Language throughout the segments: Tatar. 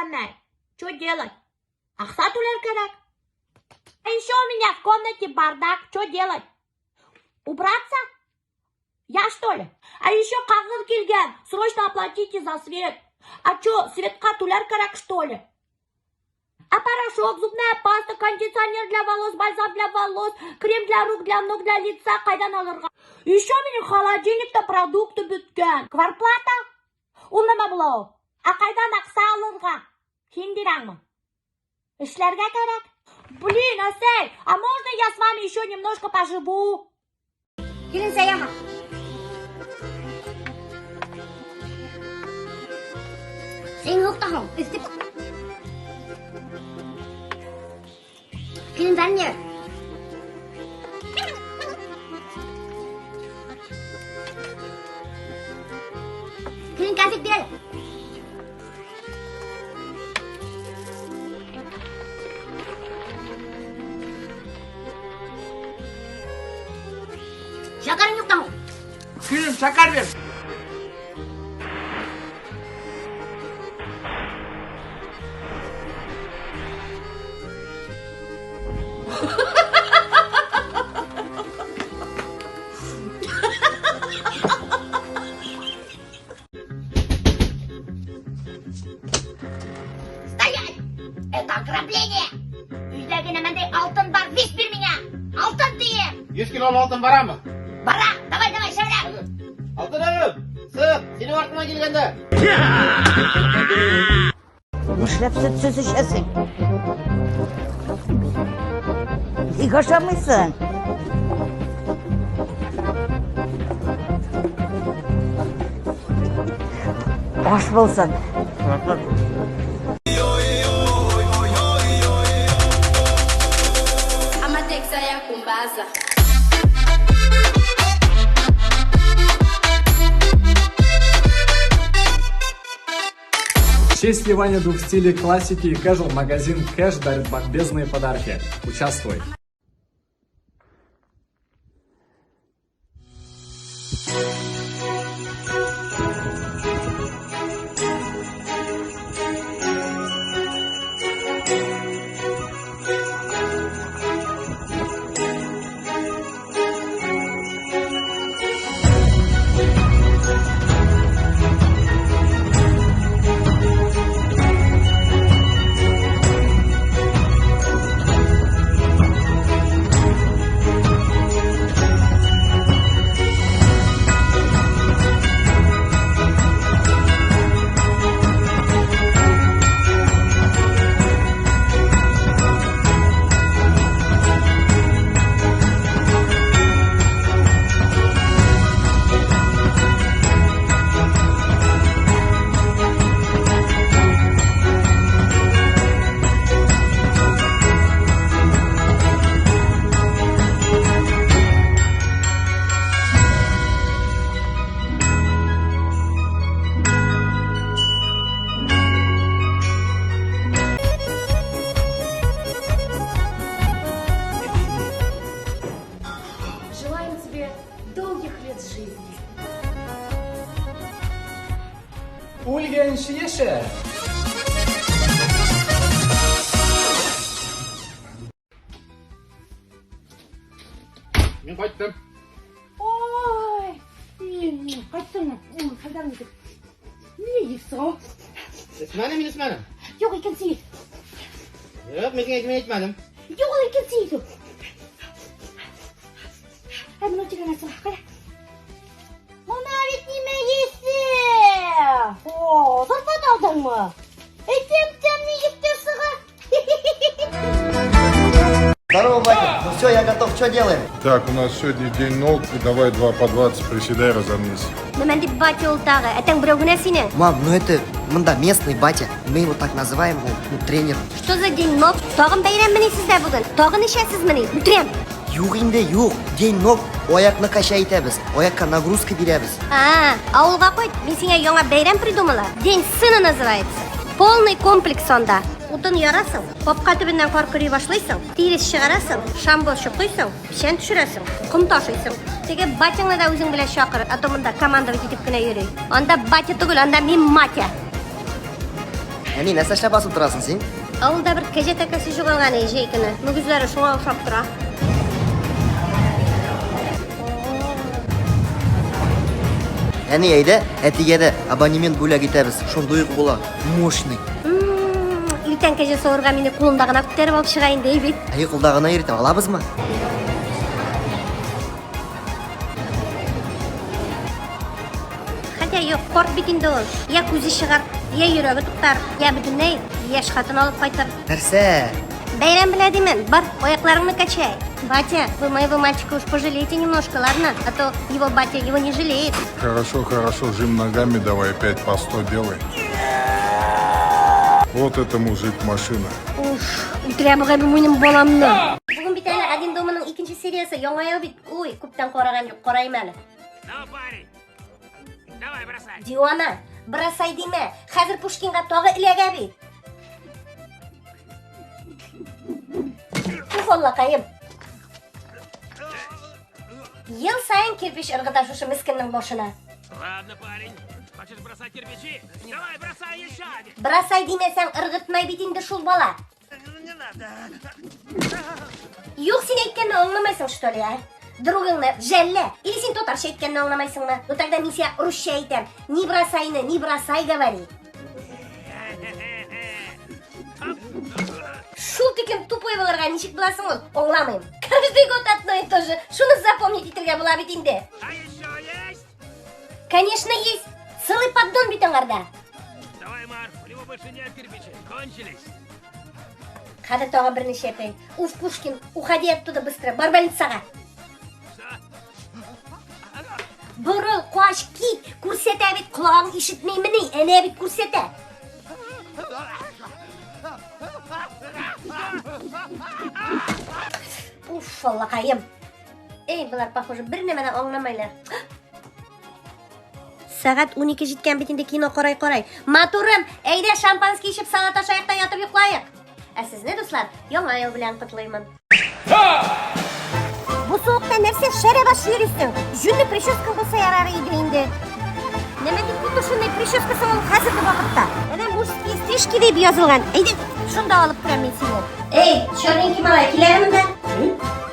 түләмәй. Что делать? Аҡса түләр кәрәк. А еще у меня в комнате бардак. Что делать? Убраться? Я что ли? А еще ҡағыҙ килгән. Срочно оплатите за свет. А что, светҡа түләр кәрәк, что ли? А порошок, зубная паста, кондиционер для волос, бальзам для волос, крем для рук, для ног, для лица ҡайҙан алырға? Еще минең холодильникта продукты бөткән. Кварплата? Ул нәмә була ул? Ә ҡайҙан аҡса алырға? Һин бирәңме? Эшләргә кәрәк. Блин, Әсәй, а можно я с вами еще немножко поживу? Килен сәяха. Син юктаһың, өҫтөп. Килен бәрне. Килен кәнфит бир әле. Шәкәрең юк та һуң. Килен, шәкәр бир. Стоять! Это ограбление! Өйҙәге нәмәндәй алтын бар, вис бир миңә! Алтын тием! 100 кило алтын барамы? Бара! Давай, давай, шәбрәк! Алтыным, сыҡ, синең артыңнан килгәндәр. Нишләп сөтсез эчәсең? Ник ашамыйсың? Аш булсын. Amateksi ayakumbaza. В честь сливания двух стилей классики и casual магазин Кэш дарит бомбезные подарки. Участвуй! Желаем тебе долгих лет жизни. Үлгәнче яшә! Мин кайттым. Ой, кайттыңмы? Хәлдәр ничек? Ни йыйсың? Эсмәнем, мин эсмәнем. Юк, икенче ел. Юк, мин сиңа әйтмәдем. Юк, ул икенче ел. Ә менә дигән нәрсә, кара. Моны бит нимә исе? О, зарплата алдыңмы? Әйтәм, тәм нигез чыга. Здорово, батя. Ну все, я готов. Что делаем? Так, у нас сегодня день ног, и давай 2 по 20, приседай, разомнись. Нәмән дип батя ул тагы? Әтәң берәү генә синең. Мам, ну это, мында местный батя. Мы его так называем, он, ну, тренер. Что за день ног? Тагын бәйрәммени сездә бүген? Тагын эчәсезмени? Үтерәм. Юк инде, юк. День ног. Аякны кача итәбез. Аякка нагрузка бирәбез. А, авылга кайт, мин сиңа яңа бәйрәм придумала. День сына называется. Полный комплекс анда. Утын ярасың, капка төбеннән кар көри башлыйсың, тирес чыгарасың, шамбо чокыйсың, печән төшерәсең, ком ташыйсың. Теге батяңны да үзең белән чакыр, а то монда командовать итеп кенә йөри. Анда батя түгел, анда мин матя. Әни, нәрсә эшләп басып торасың син? Авылда бер кәҗә тәкәсе югалган иде җәй көне. Мөгезләре шуңа охшап тора. Әни, әйдә, әтигә дә абонемент бүләк итәбез. Шундый ук була. Мощный. Иртән кәҗә савырга мине кулында гына күтәреп алып чыга инде, әй бит. Әй, кулда гына йөртә алабызмы? Хотя юк, карт бит инде ул. Я күзе чыгар, я йөрәге туктар, я бөтенләй яшь хатын алып кайтыр. Нәрсә? Бәйрәм белә димен, бар, аякларыңны качай. Батя, вы моего мальчика уж пожалейте немножко, ладно? А то его батя его не жалеет. Хорошо, хорошо, жим ногами давай 5 по 100 делай. Вот это мужик машина. Уф, үтерә бугай бу минем баламны. Бүген бит әле Один доманың икенче сериясе яңа ел бит. Ой, күптән караган юк, карыйм әле. Ну, парень, давай бросай. Диана, бросай димә. Хәзер Пушкинга тагы эләгә бит. Уф, Аллакаем. Ел саен кирпич ыргыта шушы мескеннең башына. Ладно, парень, хочешь бросать кирпичи? Давай, бросай еще один. Бросай димәсәң, ыргытмай бит инде шул бала. Не надо. Юк, син әйткәнне аңламайсың, что ли, а? Другыңны жәллә. Или син татарча әйткәнне аңламайсыңмы? Ну тогда мин сиңа русча әйтәм. Не бросайны, не бросай, говори. Шул тиклем тупой булырга ничек буласың ул? Аңламыйм. Каждый год одно и то же. Шуны запомнить итәргә була бит инде. А еще есть? Конечно, есть. Целый поддон бит аңарда. Давай, Марф, у него больше нет кирпичей. Кончились. Хәзер тагы берничә пәй. Уф, Пушкин, уходи оттуда быстро. Бар больницага. Что? Борыл, кач, кит. Күрсәтә бит, колагың ишетмәймени? Әнә бит күрсәтә. Уф, Аллакаем. Эй, болар, похоже, бер нәмә дә аңламайлар. Сәгать 12 җиткән бит инде кино карай-карай. Матурым, әйдә шампанский эчеп салат ашаек та ятып йоклаек. Ә сезне, дуслар, яңа ел белән котлыймын. Бу суыкта нәрсә шәрә баш йөрисең? Җүнле прическа булса ярар иде инде. Нәмә дип петушиный прическасы ул хәзерге вакытта? Әнә мужские стрижки дип язылган. Әйдә, шунда алып керәм мин сине. Эй, черненький малай, кил әле монда.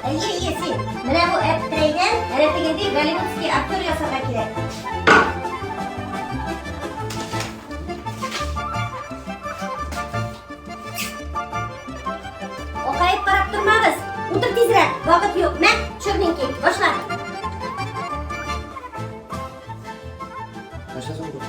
Әйе, әйе, син. Менә бу әптерәйдән, әнә тегендәй голливудский актер ясарга кирәк. Акаеп карап тормагыз. Утыр тизрәк, вакыт юк. Мә, черненький, башла. Нәрсә соң бу?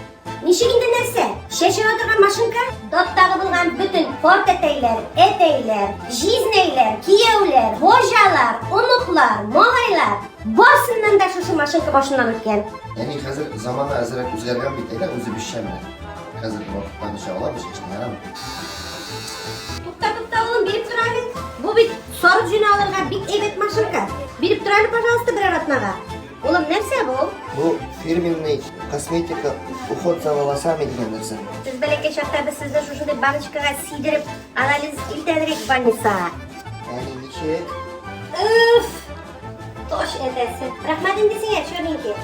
Ничек инде нәрсә? Чәч ала торган машинка? Даттагы булган бөтен картәтәйләр, әтәйләр, җизнәйләр, кияүләр, хуҗалар, оныклар, малайлар барсыннан да шушы машинка башыннан үткән. Әни, хәзер замана әзрәк үзгәргән бит, әйдә үзебезчә менә. Хәзерге вакыттагыча алабыз чәчне, ярамы? Тукта, тукта, улым, биреп тор әле. Бу бит сарык җөне алырга бик әйбәт машинка. Биреп тор әле, пожалуйста, берәр атнага. Улым, нәрсә бу? Бу фирменный косметика, уход за волосами дигән нәрсә. Сез бәләкәй чакта без сезне шушындый баночкага сидереп анализ илтәдерек больницага. Әни, ничек? Уф! Таш әтәсе. Рәхмәт инде сиңа, черненький.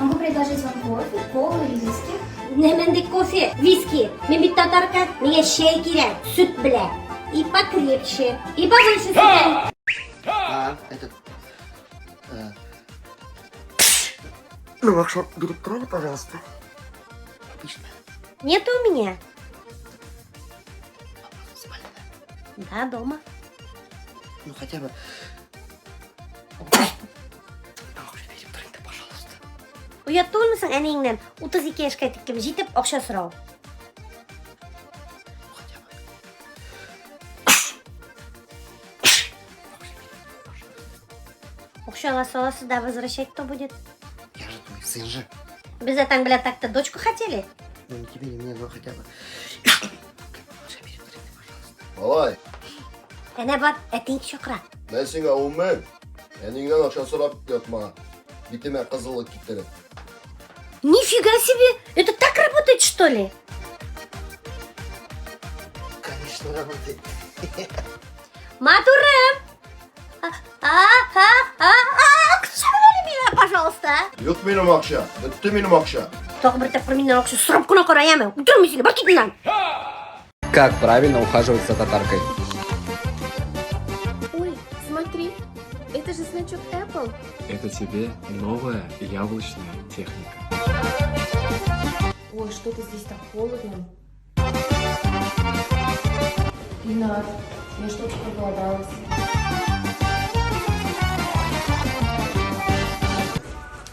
Могу предложить вам кофе, колу или виски. Нәмәндәй кофе, виски. Мин бит татарка, миңа чәй кирәк, сөт белән. И покрепче, и побольше сөттән. А, этот... Ну, акча биреп тор әле, пожалуйста. Отлично. Нет у меня. Спальня. Да, дома. Ну, хотя бы... Акча биреп тор инде, пожалуйста. Оят түгелме соң әниеңнән 32 яшькә тиклем җитеп акча сорау? Ну, хотя бы. Акча аласы аласы да возвращать кто будет? Я же твой сын же. Без атаң белән так-то дочку хотели. Ну, не тебе, не мне, но хотя бы. Акча биреп тор инде, пожалуйста. Малай, Әнә бар, әтиң чакыра. мен сиңа 10 мең. Әниеңнән акча сорап ятма. Битемә кызыллык китереп. Нифига себе! Это так работает, что ли? Конечно, работает. Матурым! А, а, а, а, акча меня, пожалуйста. Юк минем акча. Бетте минем акча. Тагы бер тапкыр миннән акча сорап кына кара, яме. Үтермим сине, бар кит моннан. Как правильно ухаживать за татаркой? Ой, смотри, это же значок Apple. Это тебе новая яблочная техника. Ой, что-то здесь так холодно. Ренат, я что-то проголодалась.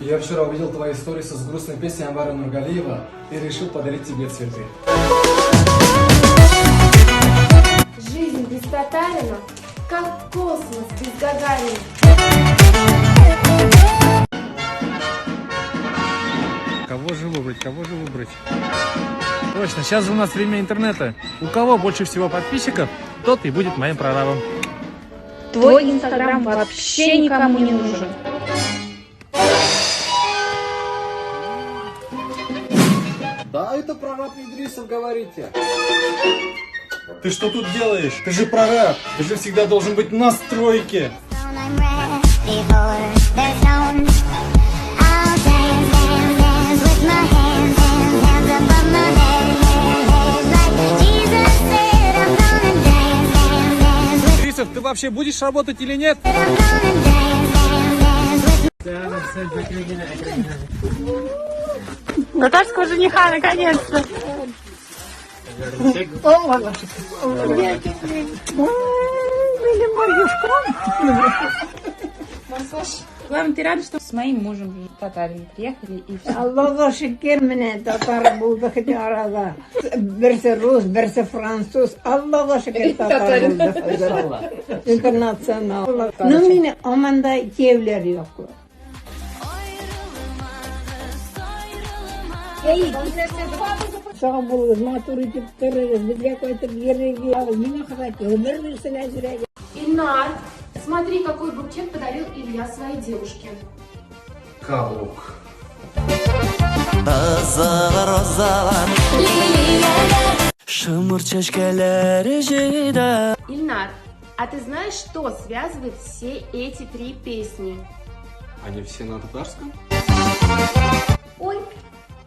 Я вчера увидел твои сторисы с грустной песней Анвара Нургалиева и решил подарить тебе цветы. Жизнь без татарина, как космос без Гагарина. Кого же выбрать, кого же выбрать? Точно, сейчас же у нас время интернета. У кого больше всего подписчиков, тот и будет моим прорабом. Твой инстаграм вообще никому не нужен. Да, это прораб Идрисов, говорите. Ты что тут делаешь? Ты же прораб. Ты же всегда должен быть на стройке. Идрисов, ты вообще будешь работать или нет? Татарского жениха, наконец-то. Главное, ты рада, что с моим мужем татарин приехали и все. Аллага шөкер, менә татар булдык инде арада. Берсе рус, берсе француз. Аллага шөкер, татар булдык. Интернационал. Ну, мине аманда кияүләр юк. Сау булыгыз, матур итеп торыгыз, безгә кайтып йөрегез. Миңа Ходай гомер бирсен әзрәк. Ильнар, смотри, какой букет подарил Илья своей девушке. Каблук. Ильнар, а ты знаешь, что связывает все эти три песни? Они все на татарском? Ой,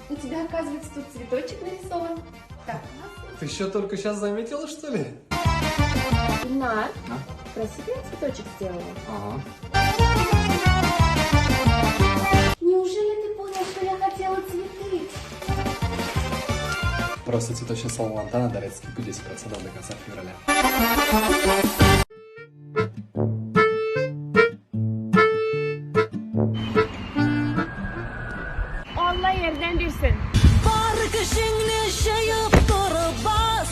у тебя, оказывается, тут цветочек нарисован. Так, Ты еще только сейчас заметила, что ли? Ильнар, красивый я цветочек сделала? Ага. Неужели ты понял, что я хотела цветы? Просто цветочный салон Лантана дарит скидку 10% до конца февраля. Алла ярдәм бирсен. Бар көчеңне җыеп торып бас.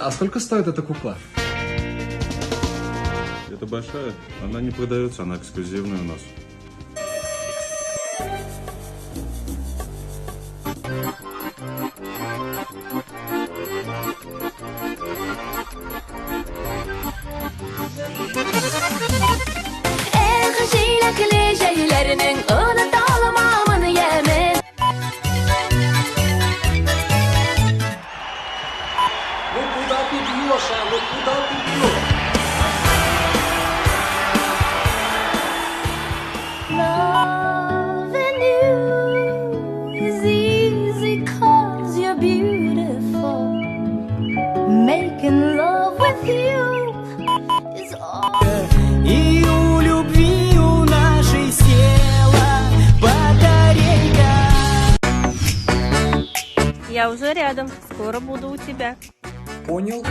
А сколько стоит эта кукла? Это большая, она не продается, она эксклюзивная у нас. Эх, җиләкле җәйләрнең оныта алмамын ямен. Ну куда ты бьешь, а? Ну куда ты бьешь? Loving you is easy 'cause you're beautiful. Making love with you is all. И у любви у нашей села батарейка. Я уже рядом, скоро буду у тебя. Понял?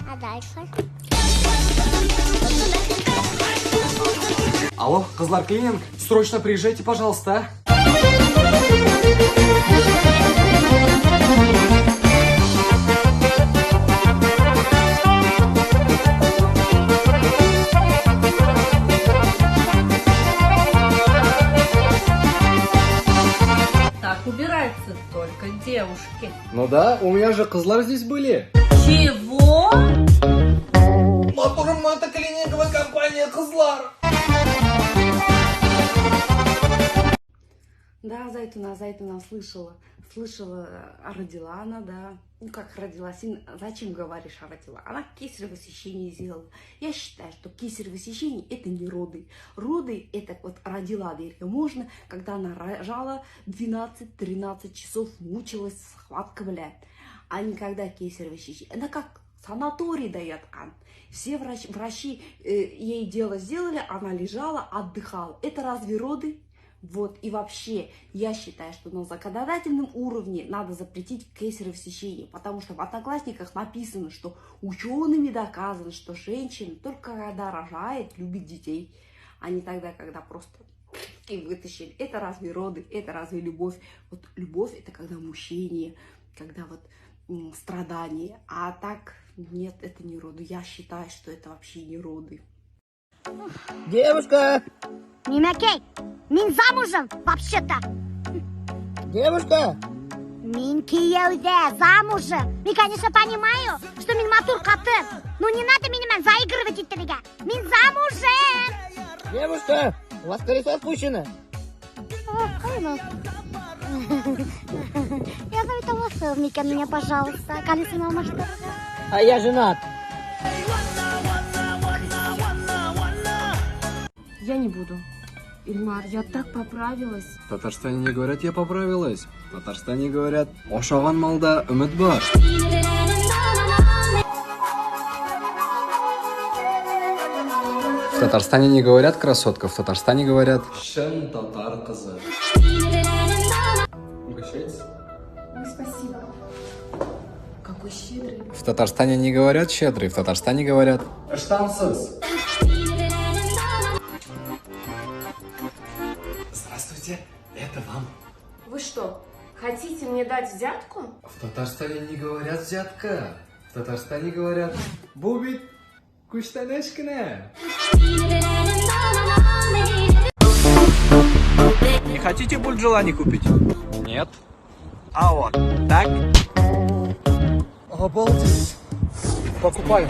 А дальше? Алло, Кызлар Клининг, срочно приезжайте, пожалуйста, а? Ну да, у меня же кызлар здесь были. Чего? Матурым мотоклининговая компания кызлар. Да, Зайтуна, Зайтуна, слышала. Слышала, родила она, да. Ну как родила, син, зачем говоришь, родила? Она кесарево сечение сделала. Я считаю, что кесарево сечение это не роды. Роды это вот родила дверь. Можно, когда она рожала 12-13 часов, мучилась, схватка, бля. А не когда кесарево сечение. Она как санаторий дает ан. Все врачи ей дело сделали, она лежала, отдыхала. Это разве роды? Вот, и вообще, я считаю, что на законодательном уровне надо запретить кесарево сечение, потому что в Одноклассниках написано, что учеными доказано, что женщина только когда рожает, любит детей, а не тогда, когда просто и вытащили. Это разве роды, это разве любовь? Вот любовь — это когда мучение, когда вот страдание, а так нет, это не роды. Я считаю, что это вообще не роды. Девушка! Нимәкәй, мин замужем, вообще-то. Девушка! Мин кейәүҙә, замужем. Мин, конечно, понимаю, что мин матур ҡатын. Но не надо минең менән заигрывать итергә. Мин замужем. Девушка, у вас колесо спущено. Я завиталася, Мика, меня, пожалуйста, колесо алмаштыр. А я женат. Я не буду. Ильмар, я так поправилась. В Татарстане не говорят «я поправилась». В Татарстане говорят «Ашаган малда өмет бар». В Татарстане не говорят «красотка», в Татарстане говорят «Чын татар кызы». Угощайтесь. Ой, спасибо. Какой щедрый. В Татарстане не говорят «щедрый», в Татарстане говорят «Ыштансыз». Здравствуйте, это вам. Вы что, хотите мне дать взятку? В Татарстане не говорят «взятка». В Татарстане говорят «Бу бит күчтәнәч кенә». Не хотите пульт желаний купить? Нет. А вот так. Обалдеть. Покупаю.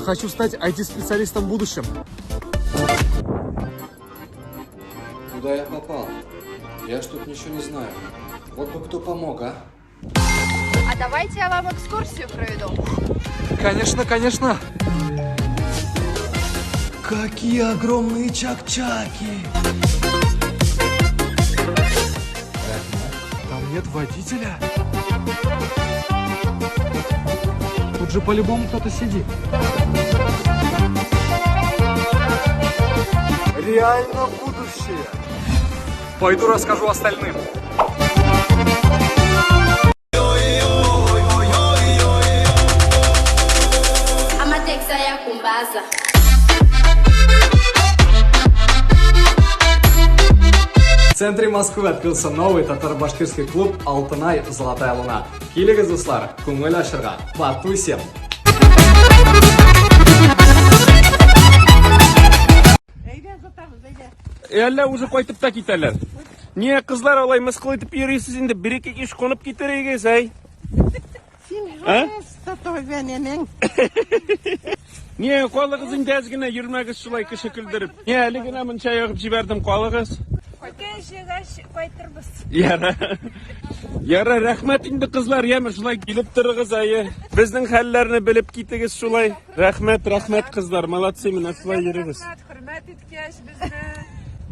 Хочу стать IT-специалистом в будущем. Куда я попал? Я ж тут ничего не знаю. Вот бы кто помог, а? А давайте я вам экскурсию проведу. Конечно, конечно. Какие огромные чак-чаки! Там нет водителя? Тут же по-любому кто-то сидит. Реально будущее. Пойду расскажу остальным. Amateksi ayakumbaza. В центре Москвы открылся новый татаро-башкирский клуб «Алтынай. Золотая луна». Килегез, дуслар, күңел ачырга, потусим! Әллә уже кайтып та китәләр. Не, кызлар, алай мыскыл итеп йөрисез инде, бер-ике кич кунып китер идегез, әй. А? Не, калыгыз инде әз генә, йөрмәгез шулай кеше көлдереп. Не, әле генә мунча ягып җибәрдем, калыгыз. Кайтырбыз. Яра. Яра, рәхмәт инде, кызлар, яме, шулай килеп торыгыз, әйе. Безнең хәлләрне белеп китегез шулай. Рәхмәт, рәхмәт, кызлар, молодцы, менә шулай йөрегез. Хөрмәт иткәч безне.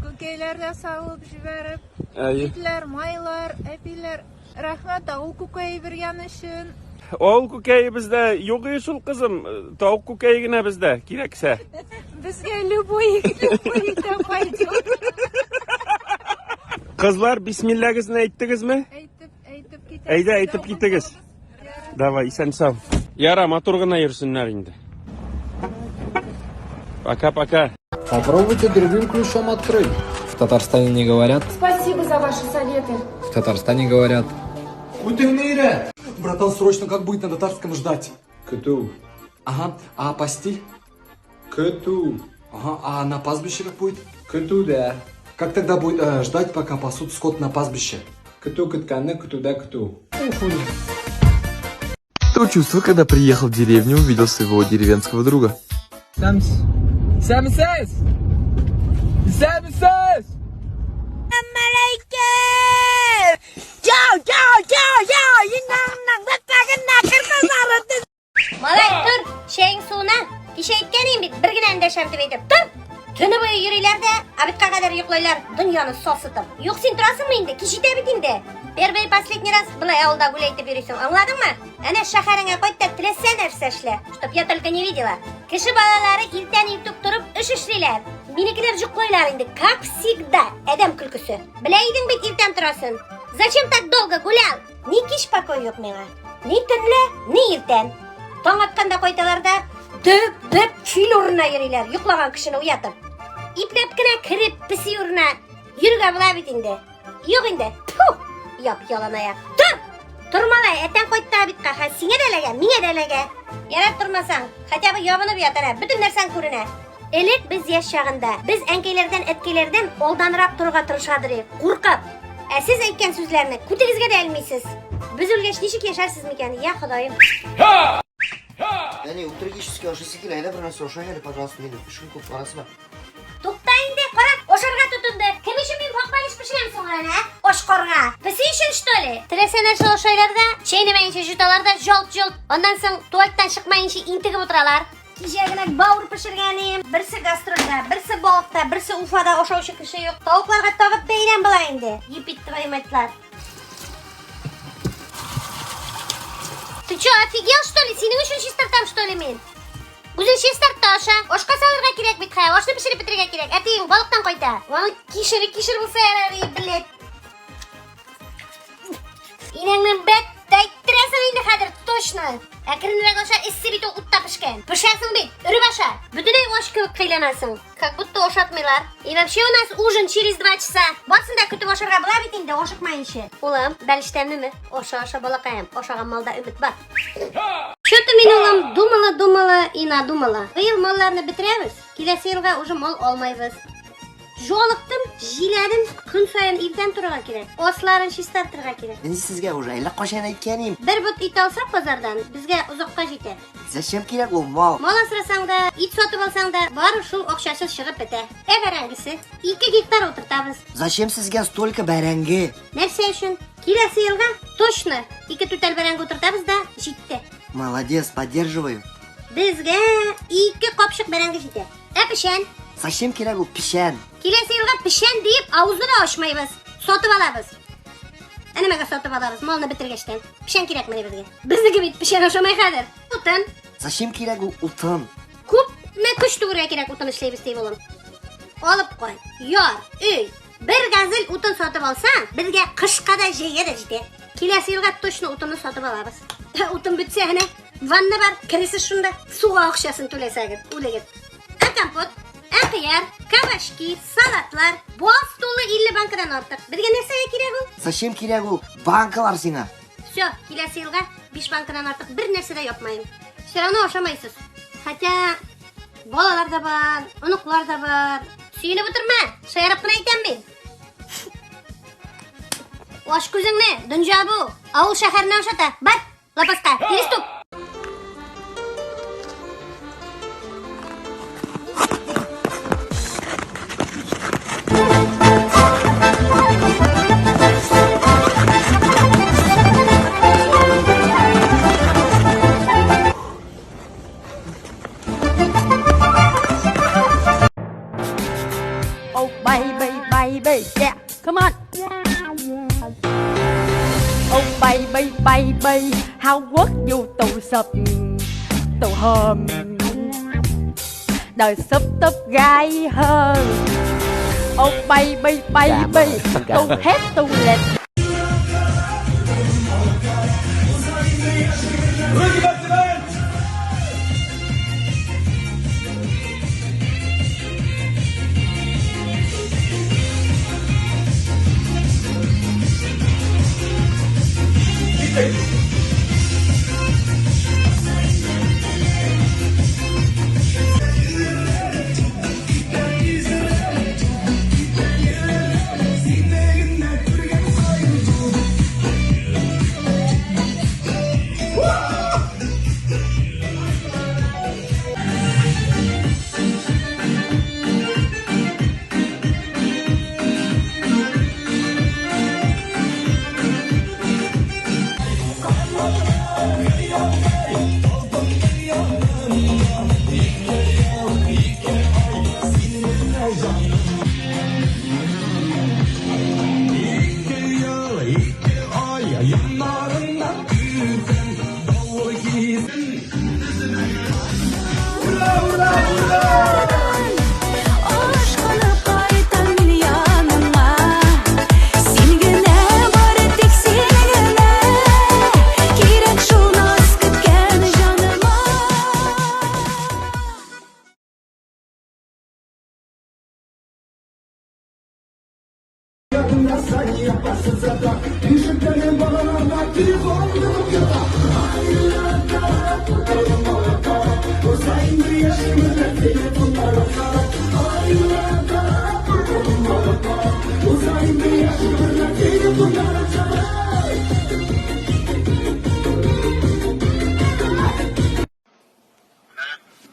Күкәйләр дә салып җибәреп. Әйе. Итләр, майлар, әпиләр. Рәхмәт авыл күкәе биргән өчен. Авыл күкәе бездә юк шул, кызым. Тавык күкәе генә бездә, кирәксә. Безгә любой любой итә пойдет. Кызлар, бисмиллагызны әйттегезме? Әйтеп, әйтеп китәбез. Әйдә, әйтеп китегез. Давай, исән сау. Яра, матур гына йөрсеннәр инде. Пока-пока. Попробуйте другим ключом открыть. В Татарстане не говорят. Спасибо за ваши советы. В Татарстане говорят. Братан, срочно как будет на татарском ждать? Көтү. Ага, а пасти? Көтү. Ага, а на пастбище как будет? Көтүдә. Как тогда будет ждать, пока пасут скот на пастбище? Көтү көткәнне көтүдә көтү. Уф, То чувство, когда приехал в деревню, увидел своего деревенского друга. Исәнмесез! Исәнмесез! Чао, чао, чао, чао! Малай, тор, чәең суына. Кичә әйткән идем бит, бер генә эндәшәм дип әйтеп. Тор! Төне буе йөриләр дә, обедка кадәр йоклыйлар, дөньяны сасытып. Юк, син торасыңмы инде? Кич җитә бит инде. Первый и последний раз болай авылда гулять итеп йөрисең, аңладыңмы? Әнә шәһәреңә кайт та теләсә нәрсә эшлә, чтоб я только не видела. Кеше балалары иртән иртүк торып эш эшлиләр. Минекеләр йоклыйлар инде, как всегда, адәм көлкесе. Белә идең бит иртән торасын. Зачем так долго гулял? Ни кич покой юк миңа. Ни төнлә, ни иртән. Таң атканда кайталар да, дөп-дөп фил урынына йөриләр, йоклаган кешене уятып. Ипләп кенә кереп песи урынына йөрергә була бит инде. Юк инде. Тфу! Яп яланаяк. Тор! Тор малай, әтәң кайтты обедка, хәзер сиңа да эләгә, миңа да эләгә. Ярар тормасаң, хотя бы ябынып ят әнә, бөтен нәрсәң күренә. Элек без яшь чагында, без әнкәйләрдән, әткәйләрдән алданрак торырга тырышадыр идек, куркып. Ә сез әйткән сүзләрне күтегезгә дә элмисез. Без үлгәч ничек яшәрсез микән, я Ходаем. Әни, утреннический ашыйсы килә, әйдә бер нәрсә ашыйк әле, пожалуйста, минем эшем күп, арасына. Тукта инде, кара, ашарга тотынды. Кем өчен мин вак бәлеш пешерәм соң әле, ә? Ашкарга. Песи өчен, что ли? Теләсә нәрсә ашайлар да, чәйнәмәенчә җоталар да, жалт-жолт. Аннан соң туалеттан чыкмаенча интегеп утыралар. Кичә генә бавыр пешергән идем. Берсе гастрольдә, берсе балыкта, берсе Уфада ашаучы кеше юк. Тавыкларга тагы бәйрәм була инде. Епить твою матьлар. Ты чё, офигел, что ли? Синең өчен чистартам, что ли, мин? Үзең чистарт та аша. Ашка салырга кирәк бит, хә. Ашны пешереп бетерергә кирәк. Әтиең балыктан кайта. Аның кишере кишер булса ярар, блядь. Инәңнең бәт әйттерәсең инде хәзер, точно. Әкренрәк аша, эссе бит ул утта пешкән. Пешәсең бит, өреп аша. Бөтенләй ач кебек кыйланасың. Как будто ашатмыйлар. И вообще у нас ужин через 2 часа. Барсын да көтеп ашарга була бит инде, ашыкмаенча. Улым, бәлеш тәмлеме? Аша, аша, балакаем. Ашаган малда өмет бар. Что-то мин, улым, думала, думала и надумала. Быел малларны бетерәбез. Киләсе елга уже мал алмайбыз. Жалыктым, җиләдем. Көн саен иртән торырга кирәк. Асларын чистартырга кирәк. Мин сезгә уже әллә кайчан әйткән идем. Бер бот ит алсак базардан, безгә озакка җитә. Зачем кирәк ул мал? Мал асрасаң да, ит сатып алсаң да, бары шул акчасы чыгып бетә. Ә бәрәңгесе? 2 гектар утыртабыз. Зачем сезгә столько бәрәңге? Нәрсә өчен? Киләсе елга точно 2 түтәл бәрәңге утыртабыз да, җитте. Молодец, поддерживаю. Безгә 2 капчык бәрәңге җитә. Ә печән? Зачем кирәк ул печән? Киләсе елга печән диеп авызны да ачмайбыз. Сатып алабыз. Ә нәмәгә сатып алабыз? Малны бетергәчтән. Печән кирәкмени безгә? Безнеке бит печән ашамай хәзер. Утын. Зачем кирәк ул утын? Күпме көч түгәргә кирәк утын эшләйбез дип улым. Алып кай, яр, өй. Бер газель утын сатып алсаң, безгә кышка да, җәйгә дә җитә. Киләсе елга точно утынны сатып алабыз. Утын бетсә әнә, ванна бар, кересез шунда. Суга акчасын түләсәгез, үлегез. Ә компот, ә кыяр, кабачки, салатлар, баз тулы 50 банкадан артык. Безгә нәрсәгә кирәк ул? Зачем кирәк ул банкалар сиңа? Все, киләсе елга 5 банкадан артык бер нәрсә дә япмайм. Все равно ашамайсыз. Хотя балалар да бар, оныклар да бар. Сөенеп утырма, шаярып кына әйтәм мин. Аш күзеңне, дөнья бу. Авыл шәһәрне ашата. Бар, лапаска, переступ. Oh baby, baby, yeah, come on. Oh baby, baby, how would you to sub to home? Đời súp túp gai hơn. Oh baby, baby, tu hết tu lệch.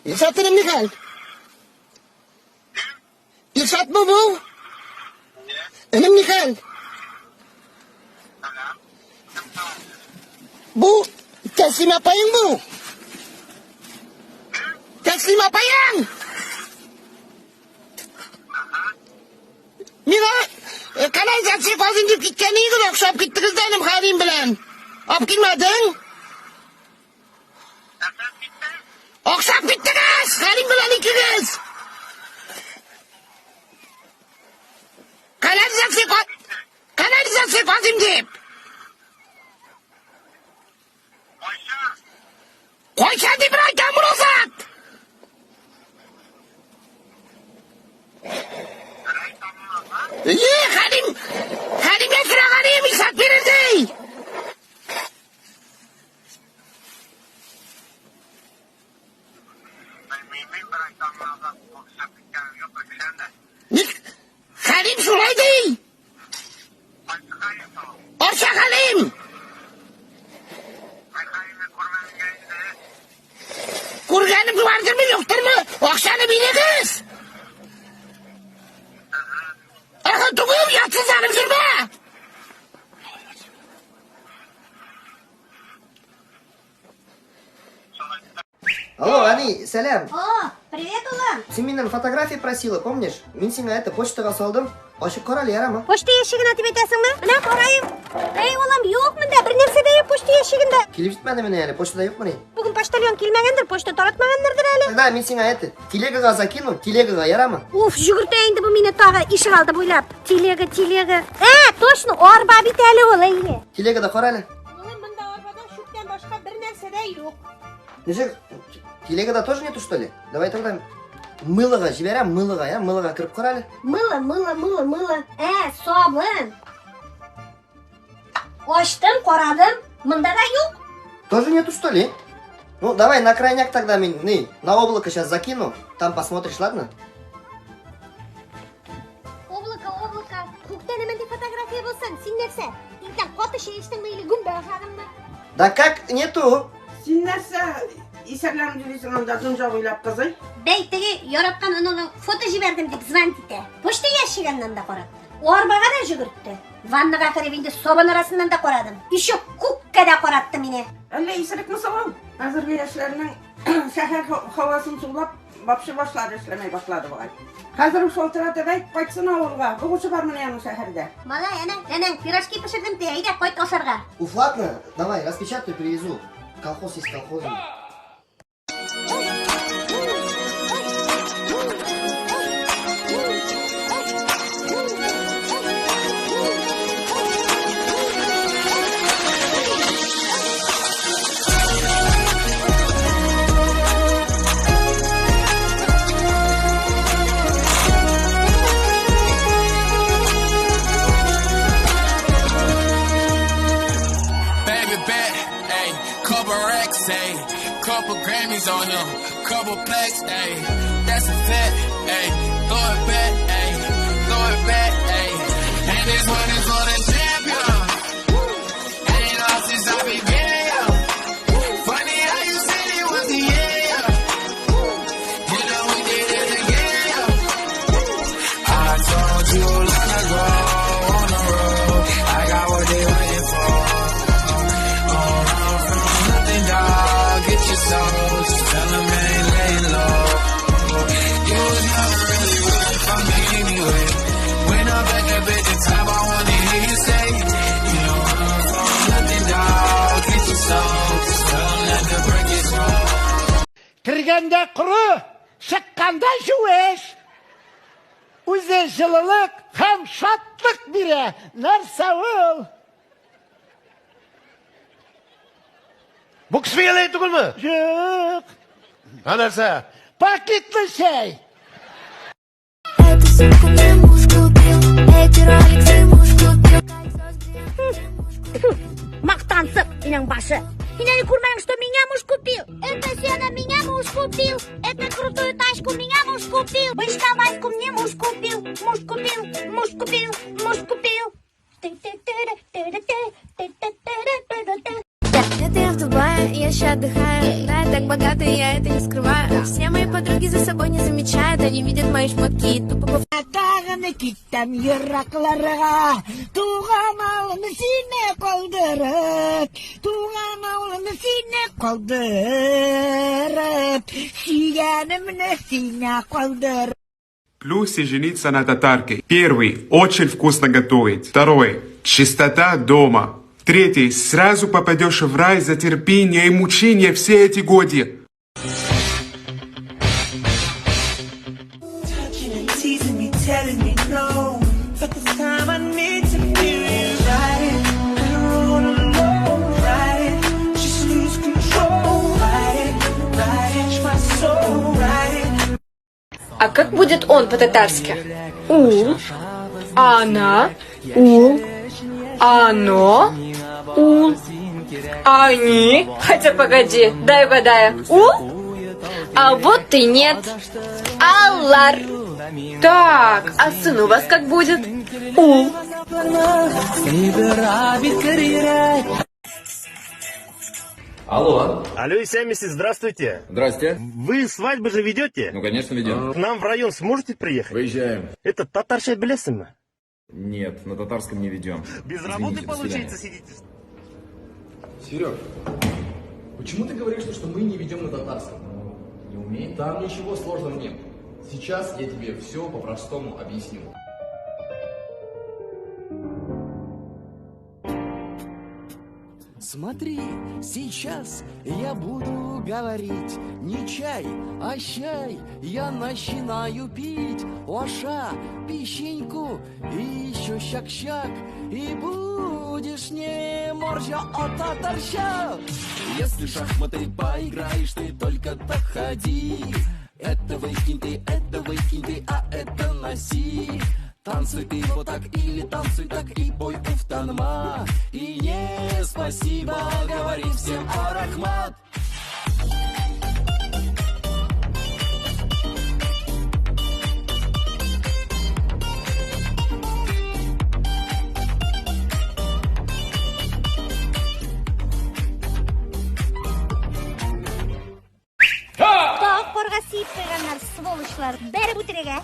Илшат энем, нихәл? Илшатмы бу? Энем, нихәл? Бу Тәслим апаең бу? Тәслим апаең! Миңа э, канализация казыйм дип киткән идегез, охшап киттегез дә энем Хәлим белән. Алып килмәдең? Охшап киттегез, Хәлим белән икегез. Канализация канализация казыйм дип. Кайчан дип әйтәм, Розат? Е, Хәлим, Хәлимгә сораган идем, Исхак бирер ди. Ник? Хәлим шулай ди. Арча Хәлим! Күргәнем бардырмы, юктырмы? Акчаны бирегез! Ага, түгел, ятсызланып йөрмә! Алло, әни, сәлам. О, привет, улым. Син миннән фотография просила, помнишь? Мин сиңа это почтага салдым. Ачып кара әле, ярамы? Почта ящигына дип әйтәсеңме? Менә караем. Эй, улым, юк монда, бер нәрсә дә юк почта ящигында. Килеп җитмәде мени әле, почтада юкмыни? Бүген почтальон килмәгәндер, почта таратмаганнардыр әле. Тогда мин сиңа это телегага закину, телегага, ярамы? Уф, жүгертә инде бу мине тагы ишегалды буйлап. Телега, телега. Ә, точно, арба бит әле ул, әйе. Телегада кара әле. Улым, монда арбада чүптән башка бер нәрсә дә юк. Ничек? Телегада тоже нету, что ли? Давай тогда мылога җибәрәм, мылога, я? Мылога кереп кара әле. Мыло, мыло, мыло, мыло. Ә, сабын. Ачтым, карадым. Монда да юк. Тоже нету, что ли? Ну, давай на крайняк тогда мин, не, на облако сейчас закину, там посмотришь, ладно? Облако, облако. Күктә нинди фотография булсын? Син нәрсә? Иртән каты чәй эчтеңме или гөмбә ашадыңмы? Да как нету? Син нәрсә исәрләнеп йөрисең анда дөнья буйлап, кызый? Бәй, теге яраткан оныгың фото җибәрдем дип звонить итә. Почта ящигыннан да каратты. Арбага да җөгертте. Ваннага кереп инде сабын арасыннан да карадым. Еще күккә дә каратты мине. Әллә исерекме соң ул? Хәзерге яшьләрнең шәһәр һавасын сулап, вообще башлары эшләмәй башлады бугай. Хәзер үк шалтыратып әйт, кайтсын авылга. Укучы бар менә аның шәһәрдә. Малай, әнә, әнәң пирожки пешердем ди, әйдә кайт ашарга. Уф, ладно, давай, распечатаю, привезу. Колхоз есть колхоз. Baby bet, ayy, couple racks, ayy, couple Grammys on him, couple plaques, ayy, that's a fact, ayy, throw it back, ayy, throw it back, ayy, and this one is for the champion. Ain't lost since I began. Funny how you said it was the year. You know we did it again. I told you long ago on the road, I got what they waiting for. Oh, I'm from nothing, dog. Get your soul. Just tell 'em I ain't laying low. You was never really rooting for me anyway. When I'm back up at the top, I wanna hear you say, You know I'm from nothing, dog. Get your soul. Just tell 'em that the break is roll. Кергәндә коры, чыкканда юеш. Үзе җылылык һәм шатлык бирә. Нәрсә ул? Бу кеше түгелме? Юк. Ә нәрсә? Пакетлы чәй. Эту сумку мне муж купил, эти роликсы муж купил. Мактан. Тансык, инәң башы. Һин әле күрмәдең, что меня муж купил. Это сено меня муж купил. Это крутую тачку меня муж купил. Бычка Ваську мне муж купил. Муж купил, муж купил, муж купил. Это я в Дубае, я ща отдыхаю. Да, я так богата, я это не скрываю. Все мои подруги за собой не замечают. Они видят мои шмотки и тупо Тагын киттем еракларга, туган авылым сине калдырып, туган авылым сине калдырып, сөйгәнемне сине калдырып. Плюсы жениться на татарке. Первый. Очень вкусно готовить. Второй. Чистота дома. Третий. Сразу попадешь в рай за терпение и мучение все эти годы. Touching and teasing me, telling me no. But this time I need to feel you. Ride it, I don't wanna know. Ride it, just lose control. Ride it, ride it, my soul. Ride it. А как будет он по-татарски? Ул. А она? Ул. А оно? Ул. А они? Хотя погоди, дай угадаю. Ул? А вот и нет. Аллар. Так, а сын у вас как будет? Ул. Алло. Алло, Исәнмесез, здравствуйте. Здрасте. Вы свадьбы же ведете? Ну, конечно, ведем. К нам в район сможете приехать? Выезжаем. Это татарча беләсеңме? Нет, на татарском не ведем. Без работы, Извините, до свидания. получается, сидите? Серег, почему ты говоришь, что мы не ведем на татарском? Не умеем. Там ничего сложного нет. Сейчас я тебе все по-простому объясню. Смотри, сейчас я буду говорить. Не чай, а щай я начинаю пить. Оша, пищеньку и еще щак-щак. И будешь не моржа, а татарща. Если в шахматы поиграешь, ты только так ходи. Это выкинь ты, это выкинь ты, а это носи. Танцуй ты вот так или танцуй так и пой уфтанма. И не спасибо, говори всем арахмат. Тагы карга сиеп куйганнар, сволочлар. Бәреп үтерергә.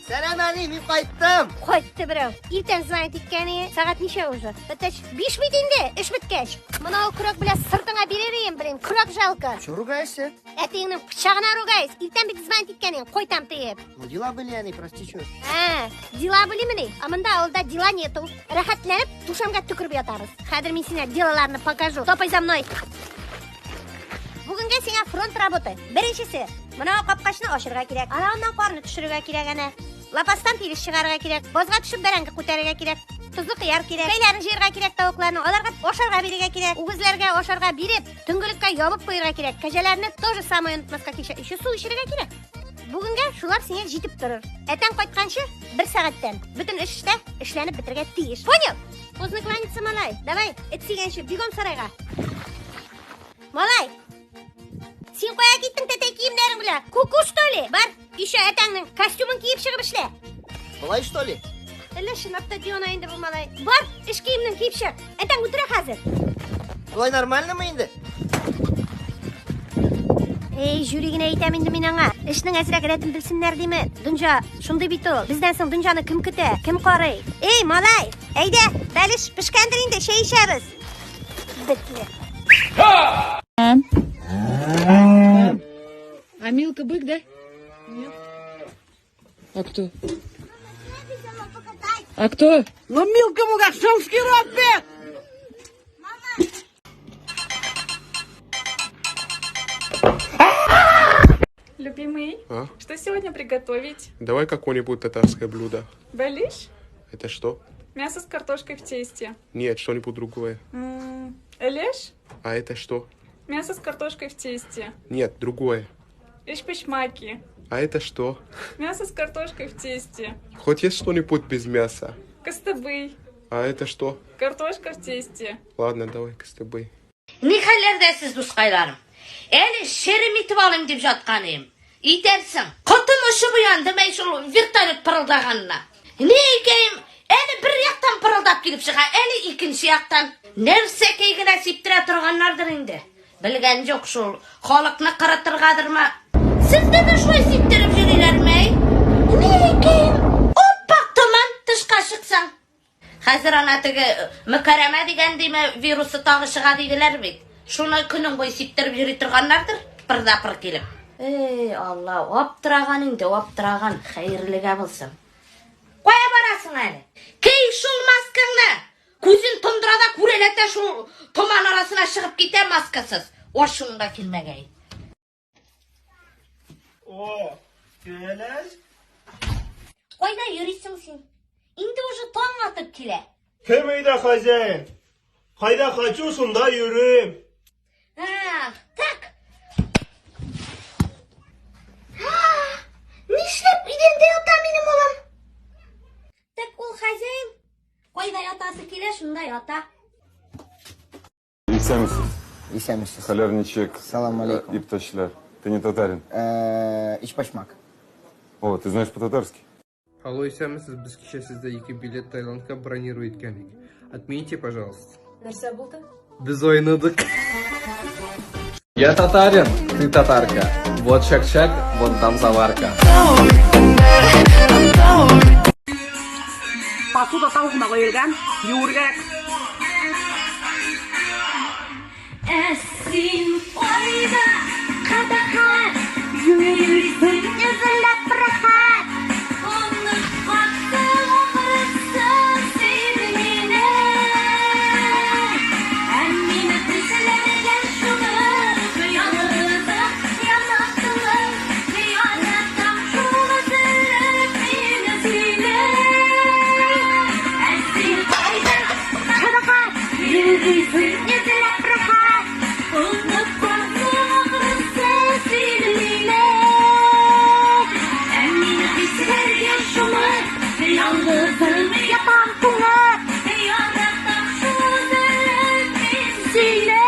Сәлам, әни, мин кайттым. Кайтты берәү. Иртән звонить иткәне, сәгать ничә уже? Бетәч, биш бит инде, эш беткәч. Моны ул көрәк белән сыртыңа бирер идем, блин, көрәк жалко. Чё ругаешься? Әтиеңнең пычагына ругаюсь. Иртән бит звонить иткәнең, кайтам диеп. Ну, дела были, әни, прости, чё. Ә, дела были мени? А монда авылда дела нету. Рәхәтләнеп, түшәмгә төкереп ятабыз. Хәзер мин сиңа делаларны покажу. Топай за мной. Бүгенгә сиңа фронт работы. Беренчесе, мына капкачны ачырга кирәк. Аннан карны төшерергә кирәк әнә. Лапастан тирес чыгарырга кирәк. Базга төшеп бәрәңге күтәрергә кирәк. Тозлы кыяр кирәк. Бәйләрен җыярга кирәк тавыкларны. Аларга ашарга бирергә кирәк. Үгезләргә ашарга биреп, төнгелеккә ябып куярга кирәк. Кәҗәләрне тоже самое онытмаска кирәк. Еще су эчерергә кирәк. Бүгенгә шулар сиңа җитеп торыр. Әтәң кайтканчы бер сәгатьтән бөтен эш тә эшләнеп бетергә тиеш. Понял? Поздно кланяться, малай. Давай, эт сөйгәнче, бегом сарайга. Малай, син кая киттең тәтәй киемнәрең белән? Куку, что ли? Бар, еще әтәңнең костюмын киеп чыгып эшлә. Болай, что ли? Әллә чынлап та Диона инде бу малай. Бар, эш киемнең киеп чык. Әтәң үтерә хәзер. Болай нормальнымы инде? Эй, жюри генә әйтәм инде мин аңа. Эшнең әзрәк рәтен белсеннәр диме? Дөнья шундый бит ул. Бездән соң дөньяны кем көтә? Кем карый? Эй, малай, әйдә, бәлеш пешкәндер инде, чәй эчәбез. Бетле. А Милка бык, да? Нет. А кто? А кто? Ну, Милка Мугашевский робит! Любимый, А? что сегодня приготовить? Давай какое-нибудь татарское блюдо. Балиш? Это что? Мясо с картошкой в тесте. Нет, что-нибудь другое. Элеш? А это что? Мясо с картошкой в тесте. Нет, другое. Эшпичмаки. А это что? Мясо с картошкой в тесте. Хоть есть что-нибудь без мяса? Кыстыбый. А это что? Картошка в тесте. Ладно, давай-ка с тобой. Ни хәлләрдә сез, дускайларым? Әле шерем итеп алыйм дип жаткан идем. Итәрсең. Котым очып уянды мәй шул вертолет пырылдаганына. Ни икәем, әле бер яктан пырылдап килеп чыга, әле икенче яктан. Нәрсәкәй генә сиптерә торганнардыр инде. Белгән юк шул, халыкны кырытыргадырмы? Сездә дә шулай сиптереп йөриләрме? Ни икәем, аппак томан тышка чыксаң. Хәзер ана теге Мөкәрәмә дигән диме вирусы тагы чыга диделәр бит. Шуны көнең буе сиптереп йөри торганнардыр, пыр да пыр килеп. Эй, Алла, аптыраган инде, аптыраган, хәерлегә булсын. Кая барасың әле? Кей шул маскаңны! Күзен тондыра да күрәләтә шул томан арасына чыгып китә маскасыз. Ачуың да килмәгәй. О, кәләш. Кайда йөрисең син? Инде уже таң атып килә. Кем өйдә хозяин? Кайда хочу, шунда йөрим. Ах, так. Нишләп идәндә ята минем улым? Так ул хозяин. Кайда ятасы килә, шунда ята. Исәнмесез. Исәнмесез. Хәлләр ничек? Салам алейкум. Иптәшләр. Ты не татарин? Ичпочмак. О, ты знаешь по-татарски? Алло, исәнмесез, без кичә сездә ике билет Таиландка бронировать иткән идек. Отмените, пожалуйста. Нәрсә булды? Без айныдык. Я татарин, ты татарка. Вот чак-чак, вон там заварка. Посуда тавыгына куелган, юыргак. Ә син кайда, кадакат, йөрисең эзләп рәхәт. Оныткансың ахрысы син мине. Ә мине хисләргә чумып, ялгызым яратылып, яратам шул өзелеп мин сине. Ә син кайда, кадакат, йөрисең эзләп рәхәт. Оныткансың ахрысы син мине. Ә мине хисләргә чумып, ялгызым ятам туңып, яратам шул өзелеп мин сине.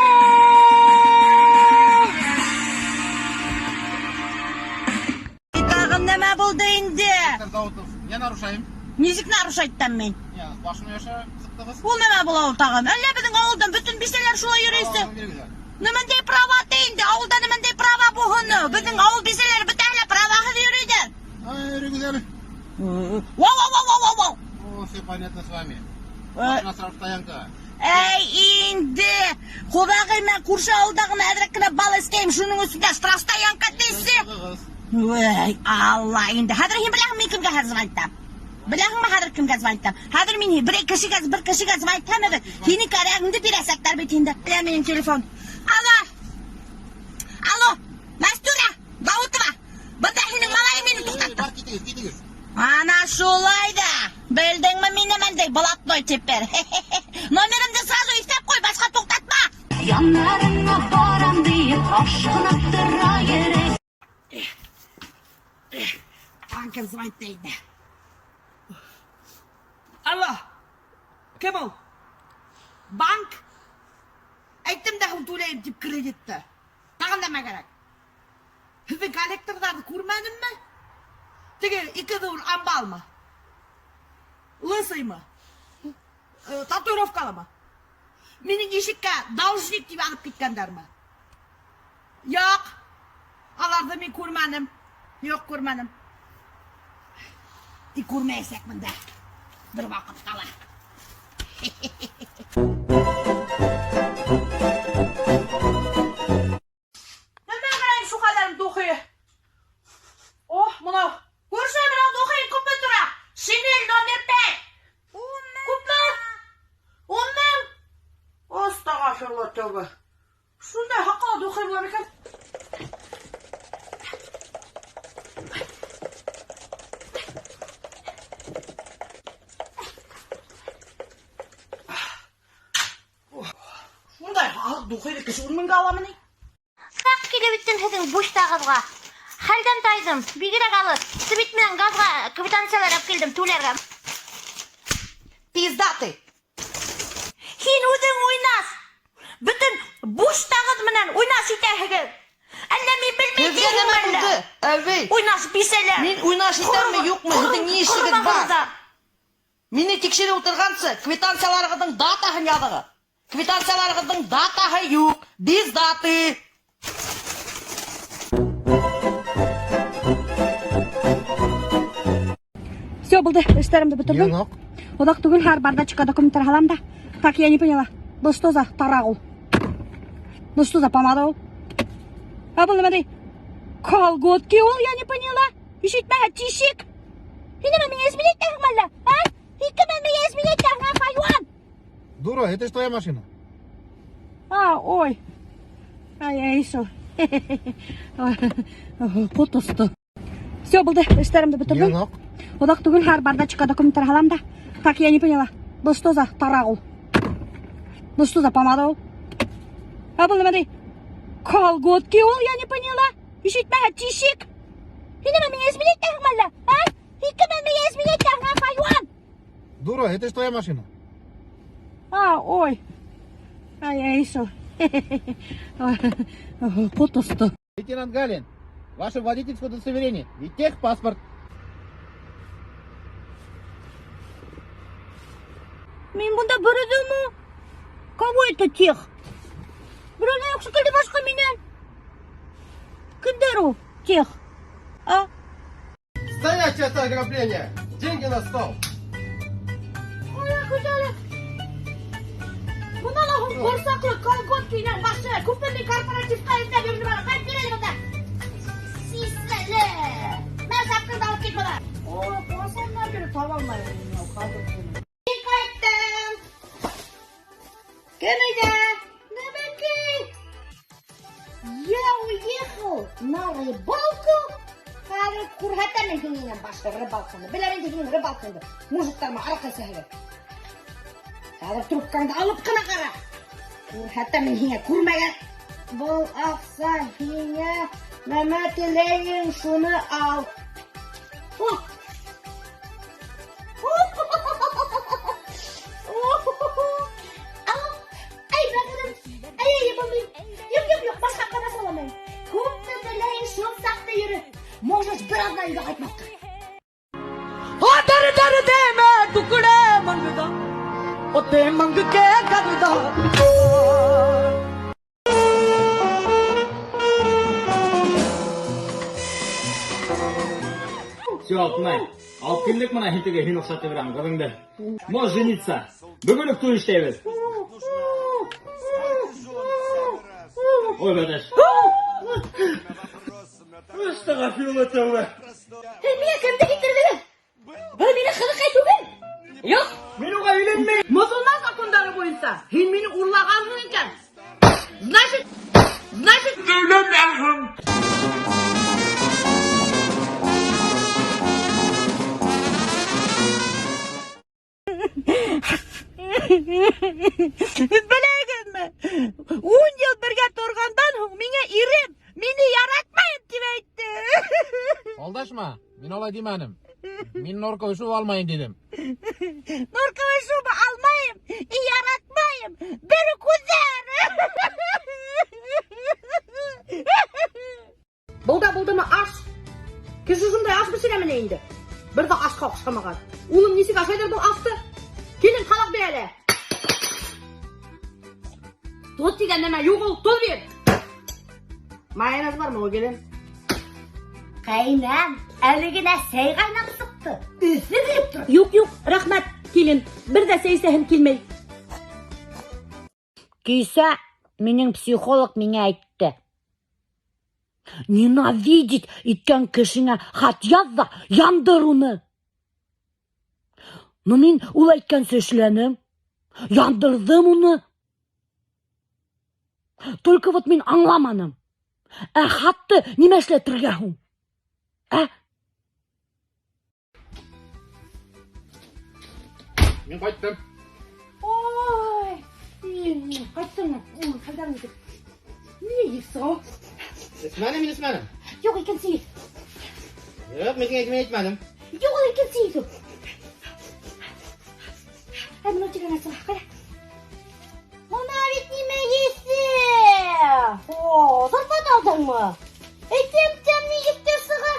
Тагын нәмә булды инде? Не нарушаем? Ничек нарушать итәм мин? Башны яша сыктыгыз. Ул нәмә була ул тагын? Әллә безнең авылдан бөтен бисәләр шулай йөрисе? Нимәндәй права ты инде? Авылда нимәндәй права булһын? Безнең авыл бисәләре бөтәһе праваһыз йөридер. Ай, Вау, вау, вау, вау, вау. О, все понятно с вами. Машина штрафстоянка. Әй, инде! Кодагый, мен күрше авылда гына әзрәк кенә бал эскәйем, шуның өстендә штрафстоянка дисә. Ой, Алла инде. Хәзер һин беләһеңме мин кемгә хәзер звонить итәм? Беләһеңме хәзер кемгә звонить итәм? Хәзер мин бер кешегә, бер кешегә звонить итәм әле. Һинең кәрәгеңне бирәсәкләр бит инде. Менә минем телефон. Алло! Алло! Мәстүрә! Даутова! Бында һинең малаең мине туктатты. Бар, китегез, китегез. Ана шулай да. Белдеңме мине мендәй блатной теперь. Номерымды сразу иҫләп ҡуй, башҡа туҡтатма. Яннарыңа барам диеп ашкынып тора йөрәк. Банкым звонит инде. Алло. Кем ул? Банк? Әйттем дә түләйем дип кредитты. Тагын нәмә кәрәк? Һеҙҙең коллекторҙарҙы күрмәнемме? Теге ике ҙур амбалмы? Лысыймы? Татуировкалымы? Минең ишеккә должник тип яҙып киткәндәрме? Юҡ. Аларҙы мин күрмәнем. Юҡ, күрмәнем. Тик күрмәйәсәкмен дә. Бер ваҡытта ла. Нәмә ҡарайым шул хәлләрем духи. О, мынау. Күрше, мынау духи күпме тора? Шинель номер 5. Күпме? 10 000. Астағфирулла, тәүбә. Шундай һаҡалы духи була микән? Шундай һаҡ духиҙы кеше 10 меңгә аламы ни? Нәҡ килеп еттем һеҙҙең буштағыҙға. Хәлдән тайҙым, бигерәк алыҫ. Свет менән газға квитанциялар алып килдем түләргә. Пизда ты! Уйнаш бисәләр. Мин уйнаш итәмме, юкмы? Сезнең ни эшегез бар? Мине тикшереп утырганчы, квитанцияләрегезнең датаһын языгыз. Квитанцияләрегезнең датаһы юк, без даты. Все, булды, эшләремне бетердем. Юк. Озак түгел, һәр бардачка документлар алам да. Так, я не поняла. Был что за тарак ул? Был что за помада ул? А был нәмә ди? Колготки ул, я не поняла. Ишетмәгә тишек. Һин нәмә миңа изменять итәһең әллә? А? Ике мең миңа изменять итәһең, а, хайван? Дура, это ж твоя машина. А, ой. Ай, ай, шул. Котосты. Все, булды, эшләремне бетердем. Юк. Озак түгел, һәр бардачка документлар алам да. Так, я не поняла. Был что за тарак ул? Был что за помада ул? А был нәмә ди? Колготки ул, я не поняла. Ишетмәгә тишек. Һин нәмә миңа изменять итәһең әллә? А? Ике мең миңа изменять итәһең, а, хайван? Дура, это ж твоя машина. А, ой. Ай, ай, шул. Котосты. Лейтенант Галин, ваше водительское удостоверение и техпаспорт. Мин монда бер үземме? Кого это тех? Берәү дә юк шикелле башка миннән. Кемдер ул тех? А? Стоять, это ограбление! Деньги на стол! Ой, гүзәлем. Монда ла һуң корсаклы колготкиның башы. Күпме мин корпоративка эзләп йөрдем аны. Кайтып кил әле монда. Сисле. Мә шапкаңды алып кит монда. Ой, касаннан бире таба алмыйм мин колготкины. Мин кайттым. Кем өйдә? Нәмәкәй. Я уехал на рыбалку. Хәзер күрһәтәм мин синең башта рыбалкаңны. Беләм инде синең рыбалкаңды. Мужиктарма аракы эчәһегез. Хәзер трубкаңды алып кына кара. Күрһәтәм мин һиңә күрмәгән. Был акча һиңә нәмә теләйең, шуны ал. О! Алло, ай, бәгырем, ай, ай, булмый. Юк, юк, юк, башка кына саламыйм. Күпме теләйең, шул сакта йөре. Можешь бер атна өйгә кайтмаска. ਓ ਦਰ ਦਰ ਦੇ ਮੈਂ ਟੁਕੜੇ ਮੰਗਦਾ ਉੱਤੇ ਮੰਗ ਕੇ ਕਰਦਾ। Все, Алтынай, алып килдек менә һин теге һин охшатып бирәм кызыңды. Можешь жениться. Бүген үк туй эшләйбез. Ой, бәдәш. Астагфирулла тәүбә. Һин миңа кемде китердегез? Был минең кызыкай түгел. Юк. Мин уга өйләнмәйм. Мосылман законнары буенча, һин мине урлагансың икән. Значит, значит, Беләгезме? 10 ел бергә торганнан һуң миңа ирем мине яратмыйм дип әйтте. Алдашма, мин алай димәдем. Мин норковый шуба алмайым дидем. Норковый шуба алмыйм и яратмыйм. Бер күзләр. Был да булдымы аш? Кеше шундай аш пешерәмени инде? Бер дә ашка охшамаган. Улым ничек ашайдыр был ашты? Килен, калак бир әле. Тоз дигән нәмә юк ул, тоз бир. Майонез бармы ул, килен? Кайнам, әле генә сәй кайнап чыкты. Үзе белеп тор. Юк, юк, рәхмәт, килен. Бер дә сәй эчәһем килмәй. Кисә минең психолог миңа әйтте. Ненавидеть иткән кешеңә хат яз да яндыр уны. Ну мин ул әйткәнчә эшләнем. Яндырдым уны. Только вот мин аңламаным. Ә хатты нимә эшләтергә һуң? Ә? Мин кайттым. Ой, кайттыңмы? Хәлдәр ничек? Ни йөрсең? Эчмәдем, мин эчмәдем. Юк, икенче. Юк, мин сиңа әйтмәдем. Юк, ул икенче. Ә менә дигән нәрсә, кара. Моны бит нимә исе? О, зарплата алдыңмы? Әйтәм, тәмле егеттер сыга.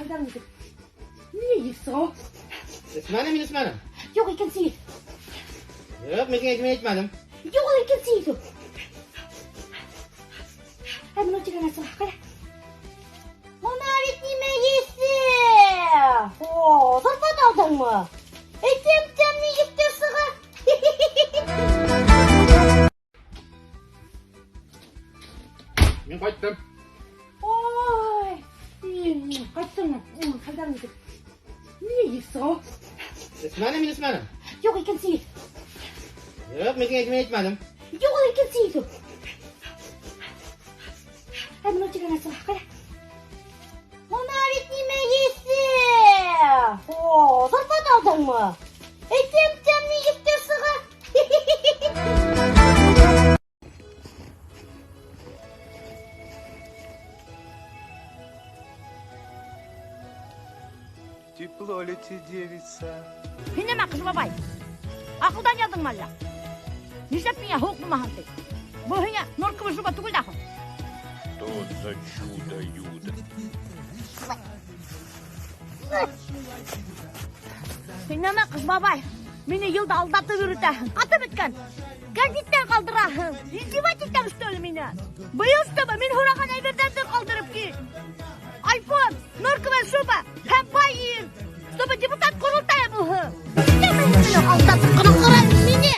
Хәлләр ничек? Нигә ешсың ул? Эчмәдем, мин эчмәдем. Юк, икенче ел. Юк, мин сиңа әйтмәдем, әйтмәдем. Юк, ул икенче ел. Ә менә дигән нәрсә, кара. Моны бит нимә есе? О, зарплата алдыңмы? Әйтәм, тәм нигә сыга. Мин кайттым. Ой, кайттыңмы? Хәлләр ничек? Нигә ешсың ул? Эчмәдем, мин эчмәдем. Юк, икенче ел. Юк, мин сиңа әйтмәдем, әйтмәдем. Юк, ул икенче ел. Ә менә дигән нәрсә, кара. Моны бит нимә есе? О, зарплата алдыңмы? Әйтәм, тәм нигә сыга. Тепло ли те, девица? Һин нәмә, Кыш бабай? Акылдан яздыңмы әллә? Нишләп миңа һук булмаһын ди? Бу һиңа норковый шуба түгел дә. Что за чудо-юдо? Һин нәмә, Кыш бабай? Мине елда алдатып йөрөтәһең. Катып беткән. Гәзиттән калдыраһың. Издевать итәң, что ли, мине? Быел, чтобы мин һораган әйбердән дә калдырып кит. Айфон, норковая шуба һәм бай ир. Чтобы депутат корылтая булһын. Мине алдатып кына кара мине.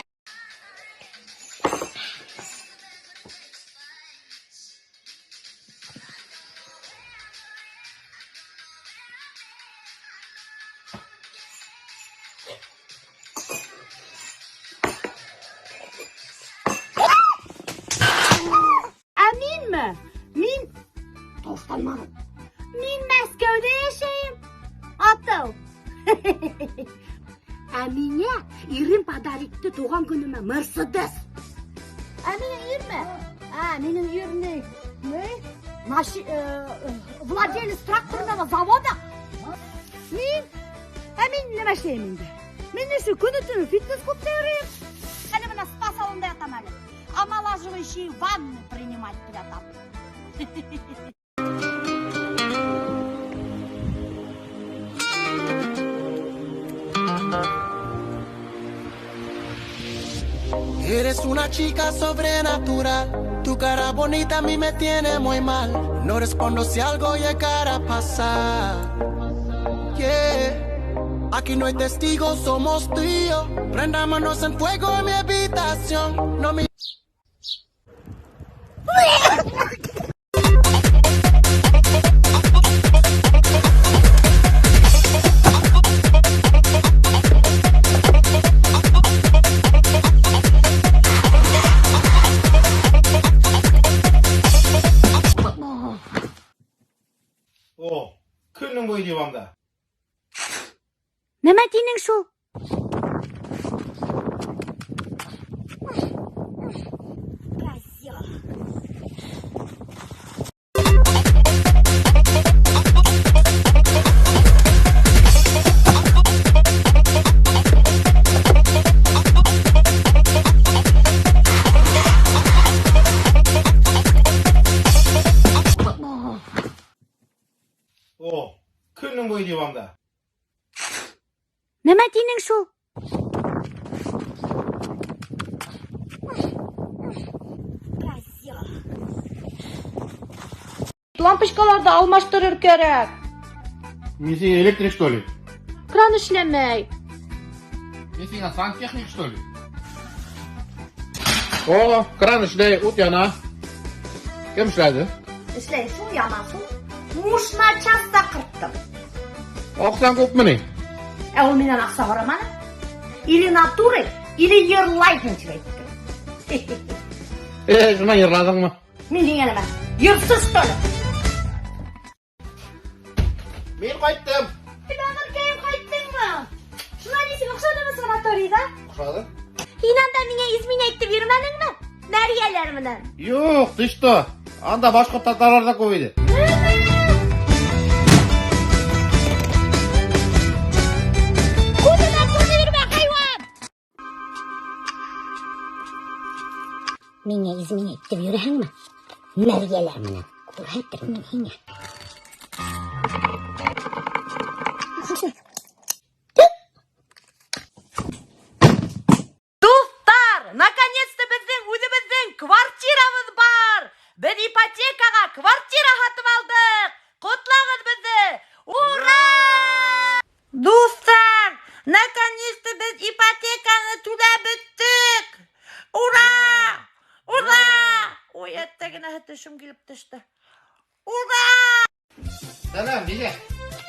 Ә минме? Мин тавышланмадым. Мин Мәскәүдә яшәйм. Атау. Ә миңа ирем подаритте туган көнемә Мерседес. Ә минем ирме? Ә, минем ирне не? Наши, владелец тракторного завода. Мин, ә мин нәмә эшләйм инде? Мин нәрсә көне төне фитнес клубта йөрим. Әле менә спа салонында ятам әле. Омолаживающие ванны принимать дип ятам. Eres una chica sobrenatural. Tu cara bonita a mí me tiene muy mal. No respondo si algo llegara a pasar. Yeah. Aquí no hay testigos, somos tú y yo. Prendámonos en fuego en mi habitación. No me. О, көнең буе диванда. Нәмә тинең шул? Козел. О, көнең буе диванда. Нәмә тинең шул? Козел. Лампочкаларны алмаштырыр кирәк. Мин сиңа электрик, что ли? Кран эшләмәй. Мин сиңа сантехник, что ли? О, кран эшләй, ут яна. Кем эшләде? Эшләй шул, яна шул. Муж на час кырттым. Акчаң күпмени? Ә ул миннән акча сорамады. Или натурой, или йырлайһың дип әйтте. Э, шуннан йырладыңмы? Мин дигән нәмә? Йырсыз, что ли? Мин кайттым. Бәгырькәем, кайттыңмы? Шуннан ничек охшадымы санаторийда? Охшады. Һин анда миңа изменять итеп йөрмәдеңме? Мәрьяләр менән. Юк, ты что? Анда башкорт татарлар да күп иде. Күземә күренеп йөрмә, хайван! Миңа изменять итеп йөрәһеңме? Мәрьяләр менән. Күрһәтермен һиңә. Төшем килеп төште. Ура! Сәлам, Дилә.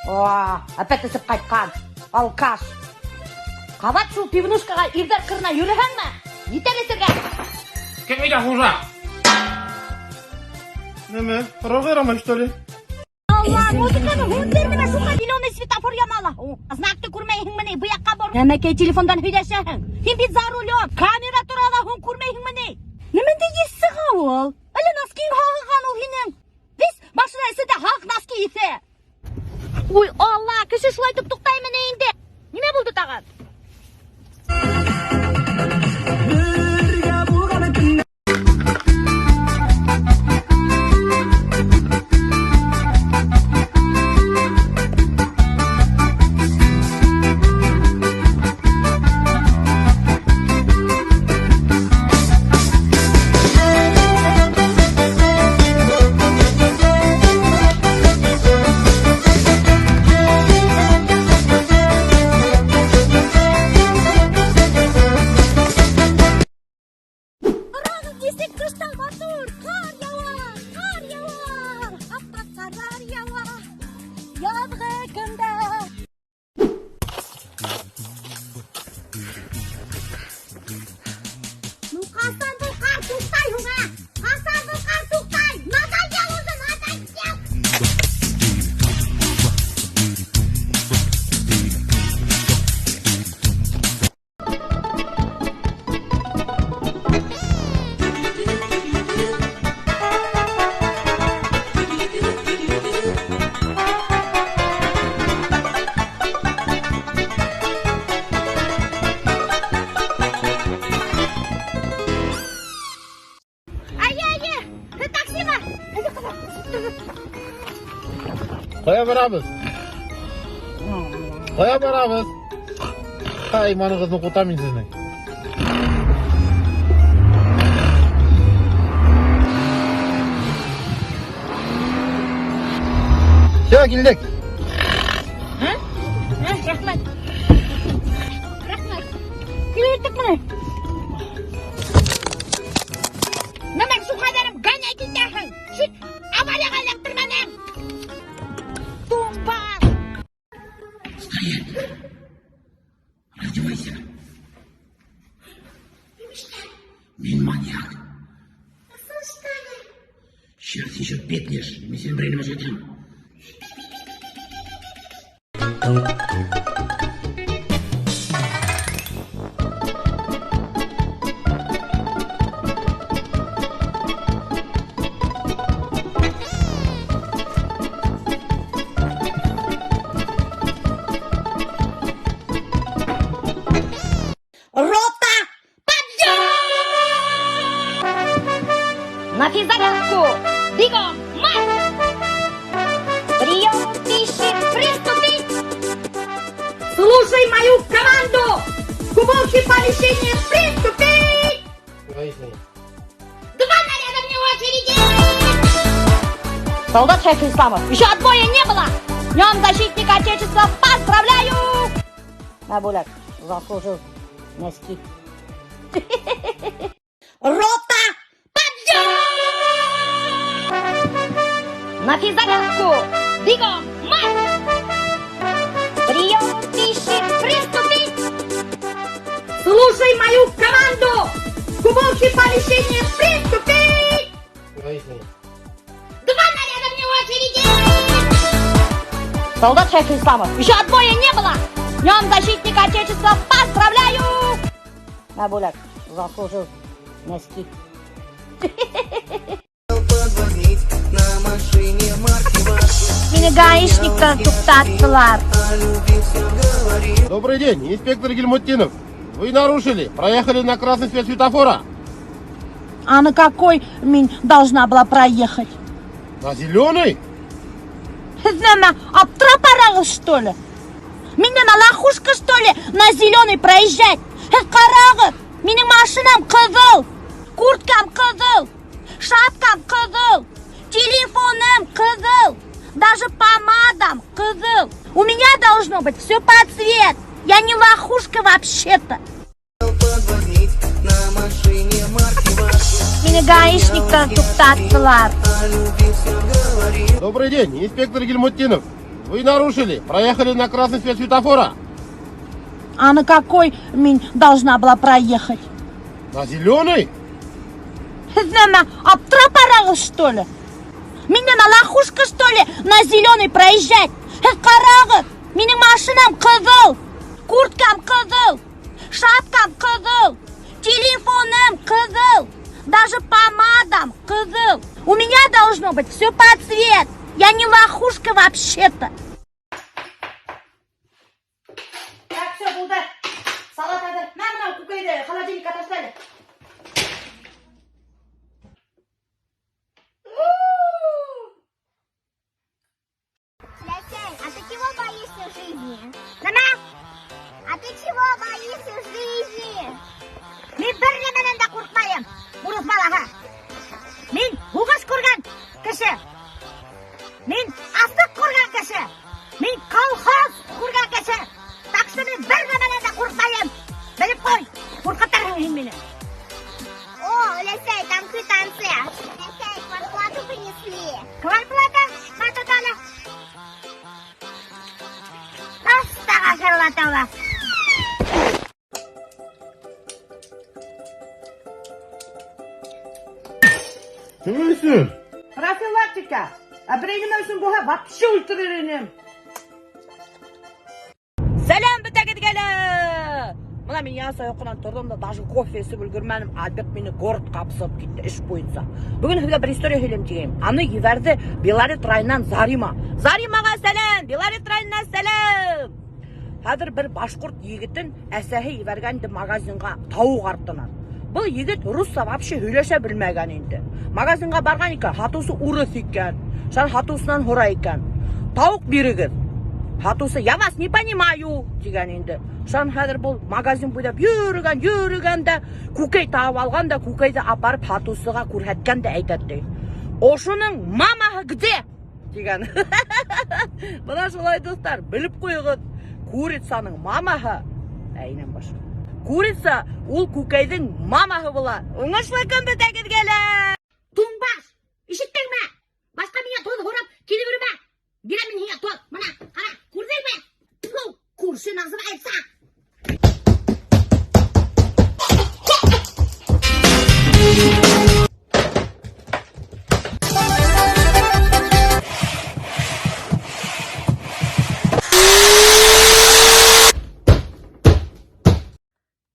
О, опять эсеп кайткан. Алкаш. Кабат шул пивнушкага ирләр кырына йөрегәнме? Нитәр эсергә? Кем өйдә хуҗа? Нимә, программа, что ли? Алла, музыканы һүндердеме? Шуңа зеленый светофор янала. Знакты күрмәйһеңмени? Бу якка бор. Нәмәкәй телефондан һөйләшәһең. Һин бит за рулем. Камера тора ла, һуң күрмәйһеңмени? Нимәндә ес сыға ул? Әллә носкиң һағыған ул һинең? Вис, машина эсендә һаҡ носки еҫе. Уй, Алла, кеше шулай итеп туктаймыни инде? Нимә булды тагын? Карагыз, ничек тышта матур! Кар ява! Кар ява! Ап-ак карлар ява! Язгы көндә! Ну, касан был кар туктай һуң, ә? Касан был кар туктай? Надоел уже, надоел! Әйе, әйе, таксига. Әйдә, кызым. Кая барабыз? Кая барабыз? Ай, иманыгызны кутам мин сезнең. Все, килдек. Рәхмәт. Рәхмәт. Килеп җиттек менә. Нәмәк шул кадәрем гонять итәһең. Чит аварияга эләктермәдең. Тумпас. Стоять! Раздевайся. Мин маньяк. Сейчас еще пикнешь, мин синең белән җитәм. Рота, подъем! На физзарядку! Бегом, марш! Прием пищи, приступить! Слушай мою команду! К уборке помещения приступить! Два наряда вне очереди! Солдат Шайхисламов, еще отбоя не было! Днем защитника Отечества поздравляю! На бүләк, заслужил носки. Рота, подъем! На физзарядку! Бегом, марш! Прием пищи, приступить! Слушай мою команду! К уборке помещения приступить! Два наряда вне очереди! Солдат Шайхисламов, еще отбоя не было! Днем защитника Отечества поздравляю! На бүләк, заслужил носки. Мине гаишниктан туктаттылар. Добрый день, инспектор Гельмутдинов. Вы нарушили, проехали на красный свет светофора. А на какой мин должна была проехать? На зеленый? Һеҙ нәмә, аптырап барағыҙ, что ли? Мин нәмә, лохушка, что ли, на зеленый проезжать? Һеҙ ҡарағыҙ, минең машинам ҡыҙыл, курткам ҡыҙыл, шапкам ҡыҙыл, телефоным ҡыҙыл, даже помадам ҡыҙыл. У меня должно быть все под цвет. Я не лохушка вообще-то. Мине гаишниктар туктаттылар. Добрый день, инспектор Гельмутдинов. Вы нарушили, проехали на красный свет светофора. А на какой мин должна была проехать? На зеленый? Нәмә, аптырап барагыз, что ли? Мин нәмә, лохушка, что ли, на зеленый проезжать? Һеҙ ҡарағыҙ, минең машинам ҡыҙыл, курткам ҡыҙыл, шапкам ҡыҙыл, телефоным ҡыҙыл, даже помадам ҡыҙыл. У меня должно быть все под цвет. Я не лохушка вообще-то. Так, все, булды. Салат әҙер. Мә, бынау күкәйҙе холодильникка ташла әле. Ләсәй, а ты чего боишься в жизни? Нәмә? А ты чего боишься в жизни? Мин бер нәмәнән дә ҡурҡмайым, урыҫ балаһы. Мин һуғыш күргән кеше. Мин аслыҡ күргән кеше. Мин колхоз күргән кеше. Так что мин бер нәмәнән дә ҡурҡмайым. Белеп ҡуй, ҡурҡытырһың һин мине. О, Ләсәй, там квитанция. Ләсәй, квартплату принесли. Квартплата? Ма тот әле. Астағфирулла тәүбә. Кем өсөн? Профилактика. Ә берәй нәмә өсөн булһа, вообще үлтерер инем. Сәләм бөтәгеҙгә лә! Мына мин яңыса йоҡонан торҙом да, даже кофе эсеп өлгөрмәнем, Альберт мине городҡа апсығып китте эш буйынса. Бөгөн һеҙгә бер история һөйләйем тигәйнем. Аны ебәрҙе Белорет районынан Зарима. Заримаға сәләм! Белорет районынан сәләм! Хәҙер бер башҡорт егетен әсәһе ебәргән инде магазинға тауыҡ артынан. Был егет русса вообще һөйләшә белмәгән инде. Магазинға барған икән, һатыусы урыҫ икән. Шунан һатыусынан һорай икән. Тауыҡ бирегеҙ. Һатыусы, я вас не понимаю, тигән инде. Шунан хәҙер был магазин буйлап йөрөгән, йөрөгән дә, күкәй табып алған да, күкәйҙе апарып һатыусыға күрһәткән дә әйтә ти. Ошоның мамаһы где? Тигән. Бына шулай, дуҫтар, белеп ҡуйығыҙ. Курицаның мамаһы, ә инәм башы. Курица ул күкәйҙең мамаһы була. Уңышлы көн бөтәгеҙгә лә! Туңбаш, ишеттеңме? Башҡа миңә тоҙ һорап килеп йөрөмә. Бирәм мин һиңә тоҙ. Мына, ҡара, күрҙеңме? Тьфу, күрше называется.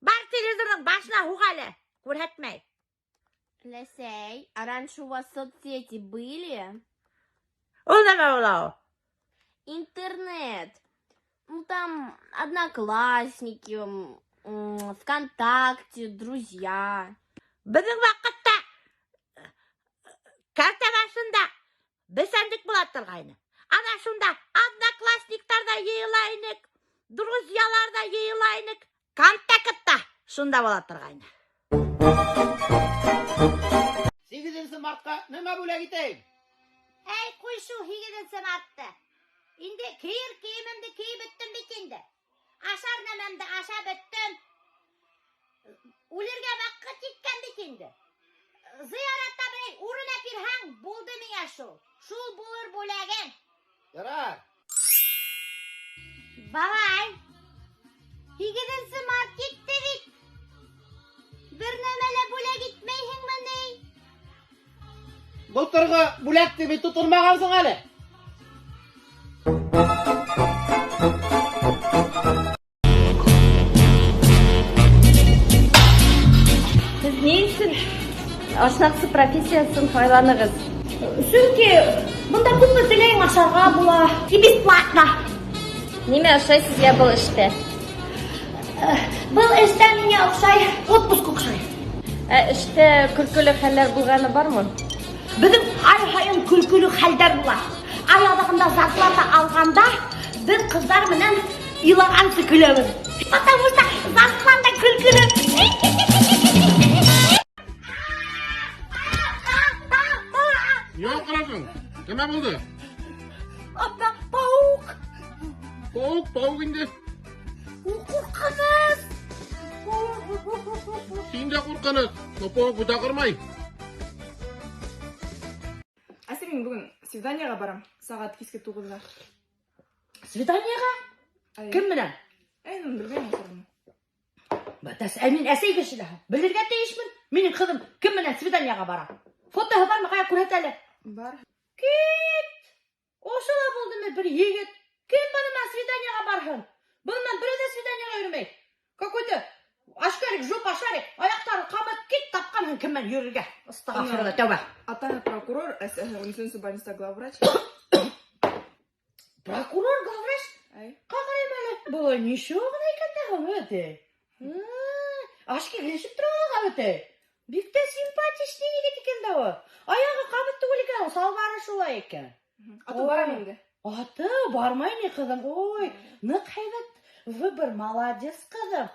Бар телевизорҙың башына һуҡ әле, күрһәтмәй. Ләсәй, а раньше у вас соцсети были? Ул нәмә була ул? Интернет. Ну там одноклассники, ВКонтакте, друзья. Беҙҙең ваҡытта кәртә башында бесәнлек була торғайны. Ана шунда одноклассниктар ҙа йыйыла инек, друзьялар ҙа йыйыла инек, контактта шунда була торғайны. 8 мартҡа нимә бүләк итәйем? Эй, ҡуй шул 8 мартты. Инде кейер кейемемде кейеп бөттөм бит инде. Ашар нәмәмде ашап бөттөм. Үлергә ваҡыт еткән бит инде. Зыяратта берәй урын әпирһәң, булды миңә шул. Шул булыр бүләгем. Ярар. Бабай, 8 март етте бит. Бер нәмә лә бүләк итмәйһеңме ни? Былтырғы бүләкте бит тотормағанһың әле. Һеҙ ни өсөн ашнаҡсы профессиясын һайланығыҙ? Сөнки бында күпме теләйһең ашарға була. И бесплатно. Нимә оҡшай һеҙгә был эштә? Был эштә миңә оҡшай, отпуск оҡшай. Ә эштә көлкөлө хәлләр булғаны бармы? Беҙҙең ай һайын көлкөлө хәлдәр була. Ай аҙағында зарплата алғанда беҙ ҡыҙҙар менән илағансы көләбеҙ. Потому что зарплата көлкөлө. Нимә ҡараһың? Нимә булды? Ата, паук. Паук, паук инде. Ул ҡурҡыныс. Һин дә ҡурҡыныс. Но паук бит аҡырмай. Свиданиега барам. Сәгать кичке тугызда. Свиданиега? Әйе. Кем белән? Әй, мин белмәйм ул. Бәтәс, ә мин әсәй кеше дә. Белергә тиешмен. Минем кызым кем белән свиданиега бара? Фотоһы бармы? Кая күрһәт әле. Бар. Кит! Ошо ла булдымы бер егет? Кем моның менән свиданиега барһын? Моның менән берәү дә свиданиега йөрмәй. Какой-то ашкарик, жопа шарик, аяктары камыт, кит тапканһың кем белән йөрергә. Астагфирулла, тәүбә. Атаһы прокурор, әсәһе Унсынсы больница главврач. Прокурор, главврач? Әй. Карыйм әле. Болай ничего гына икән дә һуң, өте. Ашки килешеп тора алга өте. Бик тә симпатичный егет икән дә ул. Аягы кабыт түгел икән, ул салбары шулай икән. Аты барам инде. Аты бармай ни, кызым. Ой, нык һәйбәт выбор, молодец, кызым.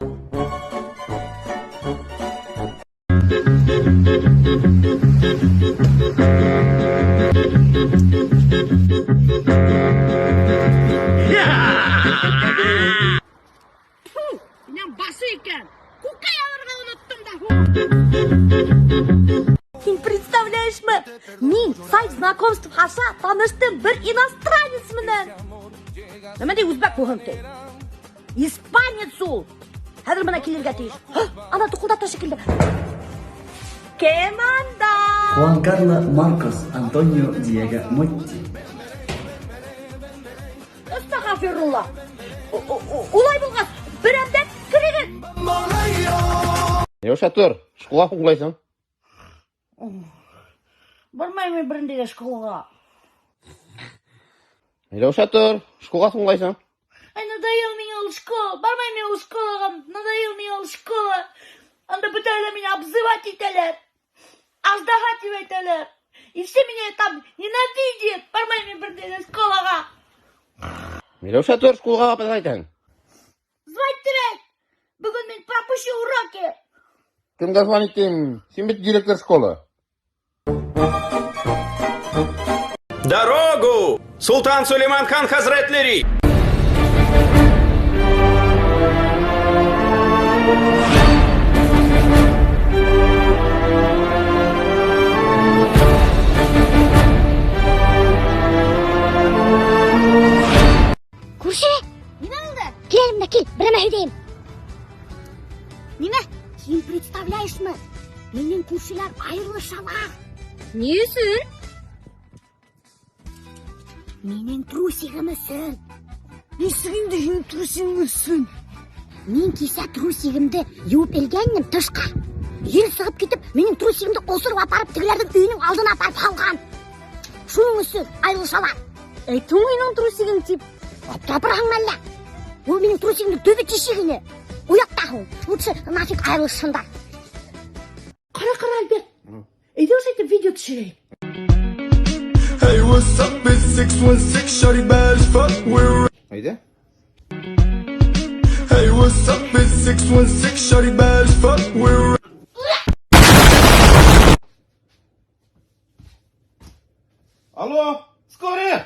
Фу, минем башы икән. Күкәй алырга оныттым да. Син представляешме? Мин сайт знакомств аша таныштым бер иностранец менән. Нәмә ди үзбәк булһын ти? Испанец ул. Хәзер менә килергә тиеш. Ана тукылдап та шикелле. Кем анда? Хуан Карло Маркос Антонио Диего Мотти. Әстәгафирулла. Улай булгач, берәмдәп керегез. Миләүшә, тор. Школга куңлайсың. Бармайм мин бернинди дә школага. Миләүшә, тор. Школга соңлайсың. Ай, надоел миңа ул школа. Бармайм мин ул школага. Надоел миңа ул школа. Анда бөтәләр мине обзывать итәләр. Аждаһа дип әйтәләр. И все меня там ненавидят. Бармайм мин бернинди дә школага. Миләүшә, тор, школга апа әйтәң. Звать терәк. Бүген мин пропущу уроки. Кемгә звонить итим? Син бит директор школы. Дорогу! Султан Сулейман хан Хазретлери! Күрше! Нимә булды? Кил әле монда, кил, берәмә һөйләйем. Нимә? Син представляешме? Минем күршеләр аерылышалар. Ни өчен? Минем трусигым өчен. Ничек инде синең трусигың өчен? Мин кисә трусигымды юып элгәннем тышка. Ел сыгып китеп, минем трусигымды осырып апарып, тегеләрнең өенең алдына апарып салган. Шуның өчен аерылышалар. Әйтүң минем трусигым дип. Аптырапырһың мәллә? Ул минем трусигымны төбе тишек ине. Оят та һуң. Лучше нафиг аерылышсындар. Кара, кара, Альберт. Әйдә ошайтып видео төшерәйек. Hey, what's up? It's 616, shorty bad as fuck. We're Әйдә. Hey, what's up? It's 616, shorty bad as fuck. We're Алло, скорый!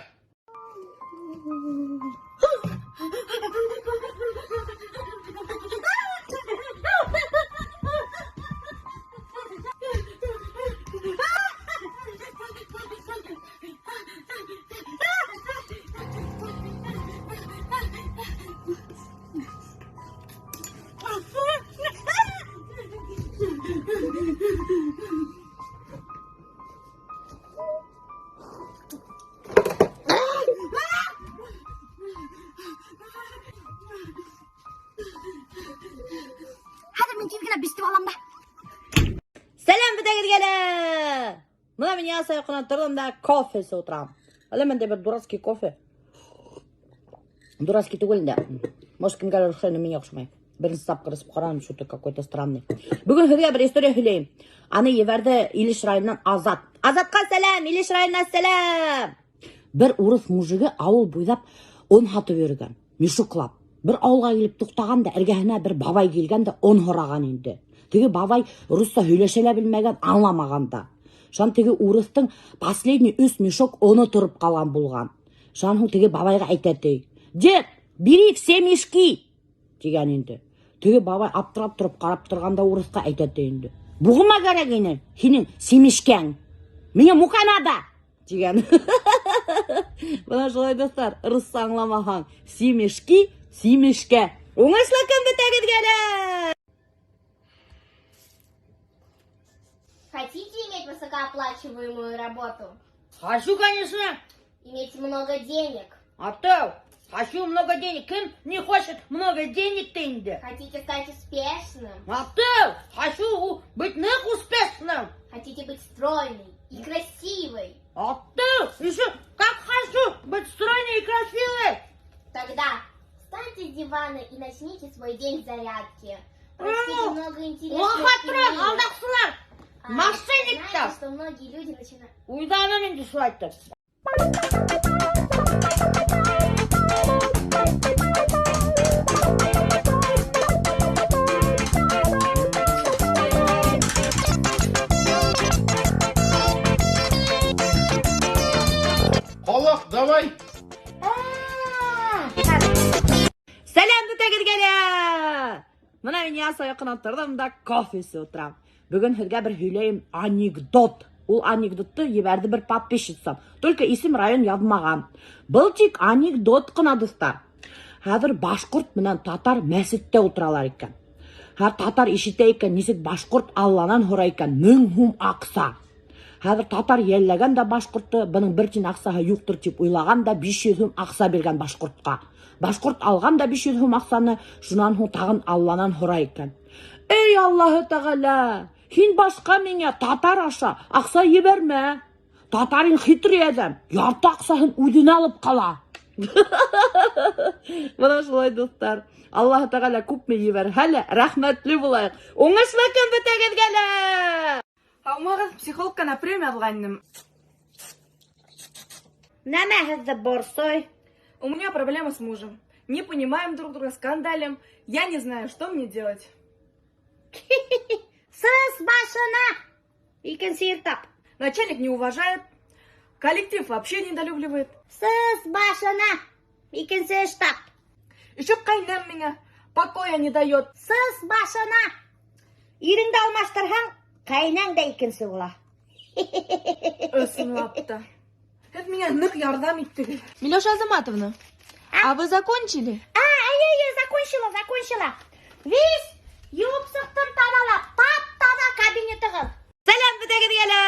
Хәзер мин тиз генә бистеп алам да. Сәлам бөтәгезгә дә! Менә мин яса йокыдан тордым да кофе эчеп утырам. Әллә монда бер дурацкий кофе. Дурацкий түгел инде. Может, кемгәдер охшай, но миңа охшамай. Беренче тапкыр эчеп карадым, что-то какой-то странный. Бүген һеҙгә бер история һөйләйем. Аны ебәрҙе Илеш районынан Азат. Азатҡа сәләм, Илеш районына сәләм. Бер урыҫ мужигы ауыл буйлап он һатып йөрөгән, мешоклап. Бер ауылға килеп туҡтаған да, эргәһенә бер бабай килгән дә он һораған инде. Теге бабай русса һөйләшә лә белмәгән, аңламаған да. Шунан теге урыҫтың последний өс мешок оны тороп ҡалған булған. Шунан һуң теге бабайға әйтә ти: "Дед, бери все мешки!" тигән инде. Теге бабай аптырап тороп ҡарап торған да урыҫҡа әйтә ти инде: "Буғыма кәрәк ине һинең семешкәң. Миңә мука надо!" Дигән. Менә шулай, дуслар, русча аңламаһаң, семешки, симешкә. Уңышлы көн бетәгезгә дә! Хотите иметь высокооплачиваемую работу? Хочу, конечно. Иметь много денег? А то, хочу много денег. Кем не хочет много денег-то инде? Хотите стать успешным? А то, хочу быть нык успешным. Хотите быть стройной и красивой? А то, еще как хочу быть стройной и красивой. Тогда встаньте с дивана и начните свой день с зарядки. Прочтите много интересных Лохотрон, книг. алдаҡсылар, А, мошенниктар. Знаете, что многие люди начинают... Уйҙаным инде шулай итеп. Халык, давай! Сәлам бөтәгеҙгә лә! Мына мин яса яҡына торҙом да кофе эсеп ултырам. Бөгөн һеҙгә бер һөйләйем анекдот. Ул анекдотты ебәрҙе бер подписчицам. Только исем район яҙмаған. Был тик анекдот ҡына, дуҫтар. Хәҙер башҡорт менән татар мәсеттә ултыралар икән. Һәр татар ишетә икән, нисек башҡорт Алланан һорай икән, 1000 һум аҡса. Хәҙер татар йәлләгән дә башҡортто, бының бер тин аҡсаһы юҡтыр тип уйлаған да 500 һум аҡса биргән башҡортҡа. Башҡорт алған да 500 һум аҡсаны, шунан һуң тағын Алланан һорай икән. Эй, Аллаһы Тәғәлә, һин башҡа миңә татар аша аҡса ебәрмә. Татарин хитрый әҙәм, ярты аҡсаһын үҙенә алып ҡала. Бына шулай, дуҫтар. Аллаһы Тәғәлә күпме ебәрһә лә, рәхмәтле булайыҡ. Уңышлы көн бөтәгеҙгә лә! Һаумыһығыҙ, психологка на прием яҙылған Нәмә һеҙҙе борсой? У меня проблемы с мужем. Не понимаем друг друга, скандалим. Я не знаю, что мне делать. Сыс башына! Икенсе ир тап. Начальник не уважает. Коллектив вообще недолюбливает. Сыс башына! Икенсе эш тап. Еще ҡәйнәм меня покоя не дает. Сыс башына! Иреңде алмаштырһаң, ҡәйнәң дә икенсе була. Ысынлап та. Һеҙ миңә ныҡ ярҙам иттегеҙ. Миләүшә Азаматовна, а вы закончили? А, әйе, әйе, закончила, закончила. Весь йыуып сыҡтым таҙалап, тап-таҙа кабинетығыҙ. Сәләм бөтәгеҙгә лә!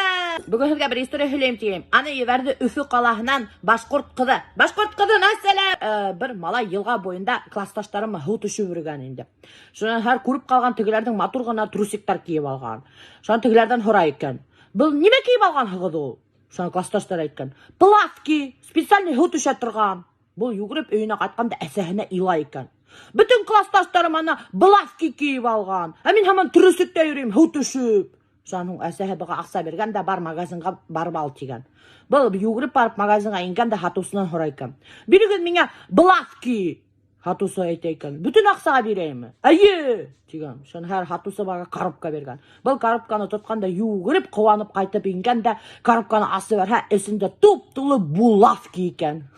Бөгөн һеҙгә бер история һөйләйем тигәйнем. Аны ебәрҙе Өфө ҡалаһынан башҡорт ҡыҙы. Башҡорт ҡыҙына сәләм! Бер малай йылға буйында классташтарыма һыу төшөп йөрөгән инде. Шунан һәр күреп ҡалған тегеләрҙең матур ғына трусиктар кейеп алған. Шунан тегеләрҙән һорай икән. Был нимә кейеп алғанһығыҙ ул? Шунан классташтар әйткән. Плавки, специальный һыу төшә торған. Был йүгереп өйөнә ҡайтҡан да әсәһенә илай икән. Бөтөн классташтарым ана плавки кейеп алған. Ә мин һаман трусикта йөрөйөм һыу төшөп. Шунан һуң әсәһе быға аҡса биргән дә бар магазинға барып ал тигән. Был йүгереп барып магазинға ингән дә һатыусынан һорай икән. Бирегеҙ миңә плавки. Һатыусы әйтә икән. Бөтөн аҡсаға бирәйемме? Эйе, тигән. Шунан һәр һатыусы быға коробка биргән. Был коробканы тотҡан да йүгереп ҡыуанып ҡайтып ингән дә коробканы асып бәрһә, эсендә туп-тулы булавки икән.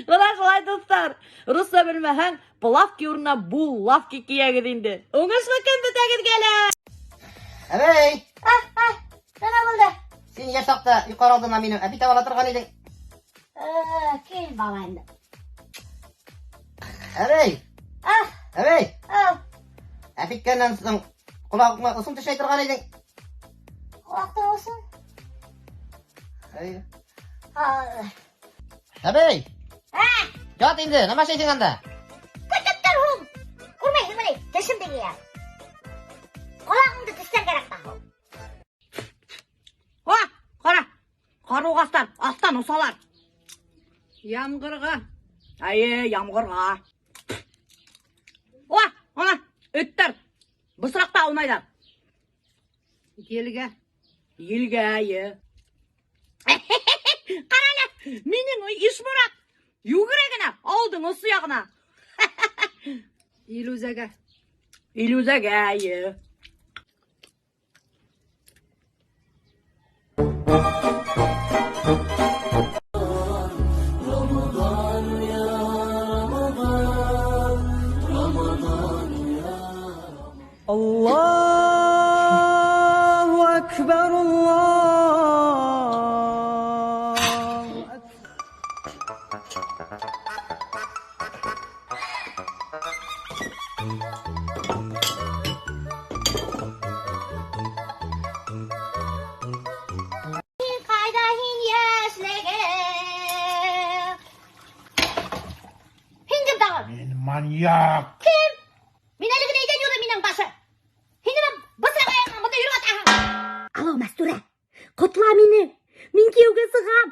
Бына шулай, дуҫтар. Русса белмәһәң, плавки урынына булавки кейәгеҙ инде. Уңышлы көн бөтәгеҙгә лә! Әбей! Нәмә булды? Син йәш саҡта йоҡлар алдынан минең әпит ала торған инең. Кил, бала инде. Әбей! Әбей! Ау. Әпиткәннән соң ҡолағыңа осон тешләй торған инең. Ҡолаҡтың осон? Әйе. Әбей! Ят инде, нәмә эшләйһең анда? Көтөп тор һуң. Күрмәйһеңме ни? Тешемде кейәм. Ҡолағыңды тешләр кәрәк тә һуң. О, ҡара. Ҡарлуғастар аҫтан осалар. Ямғырға. Әйе, ямғырға. О, ана, эттәр. Бысраҡта аунайҙар. Елгә. Елгә, әйе. Ҡара әле, минең Ишморат йүгерә генә ауылдың осо яғына. Илүзәгә. Илүзәгә, әйе. Аллаһу акбар, Аллаһу Кайда һин яшьлегем? Һин кем тагын? Мин маньяк. Кем? Мин әле генә өйдән йөрдем минең башы. Һин нимә бысрак аягыңа монда йөреп ятаһың? Алло, Мәстүрә. Котла мине. Мин кияүгә чыгам.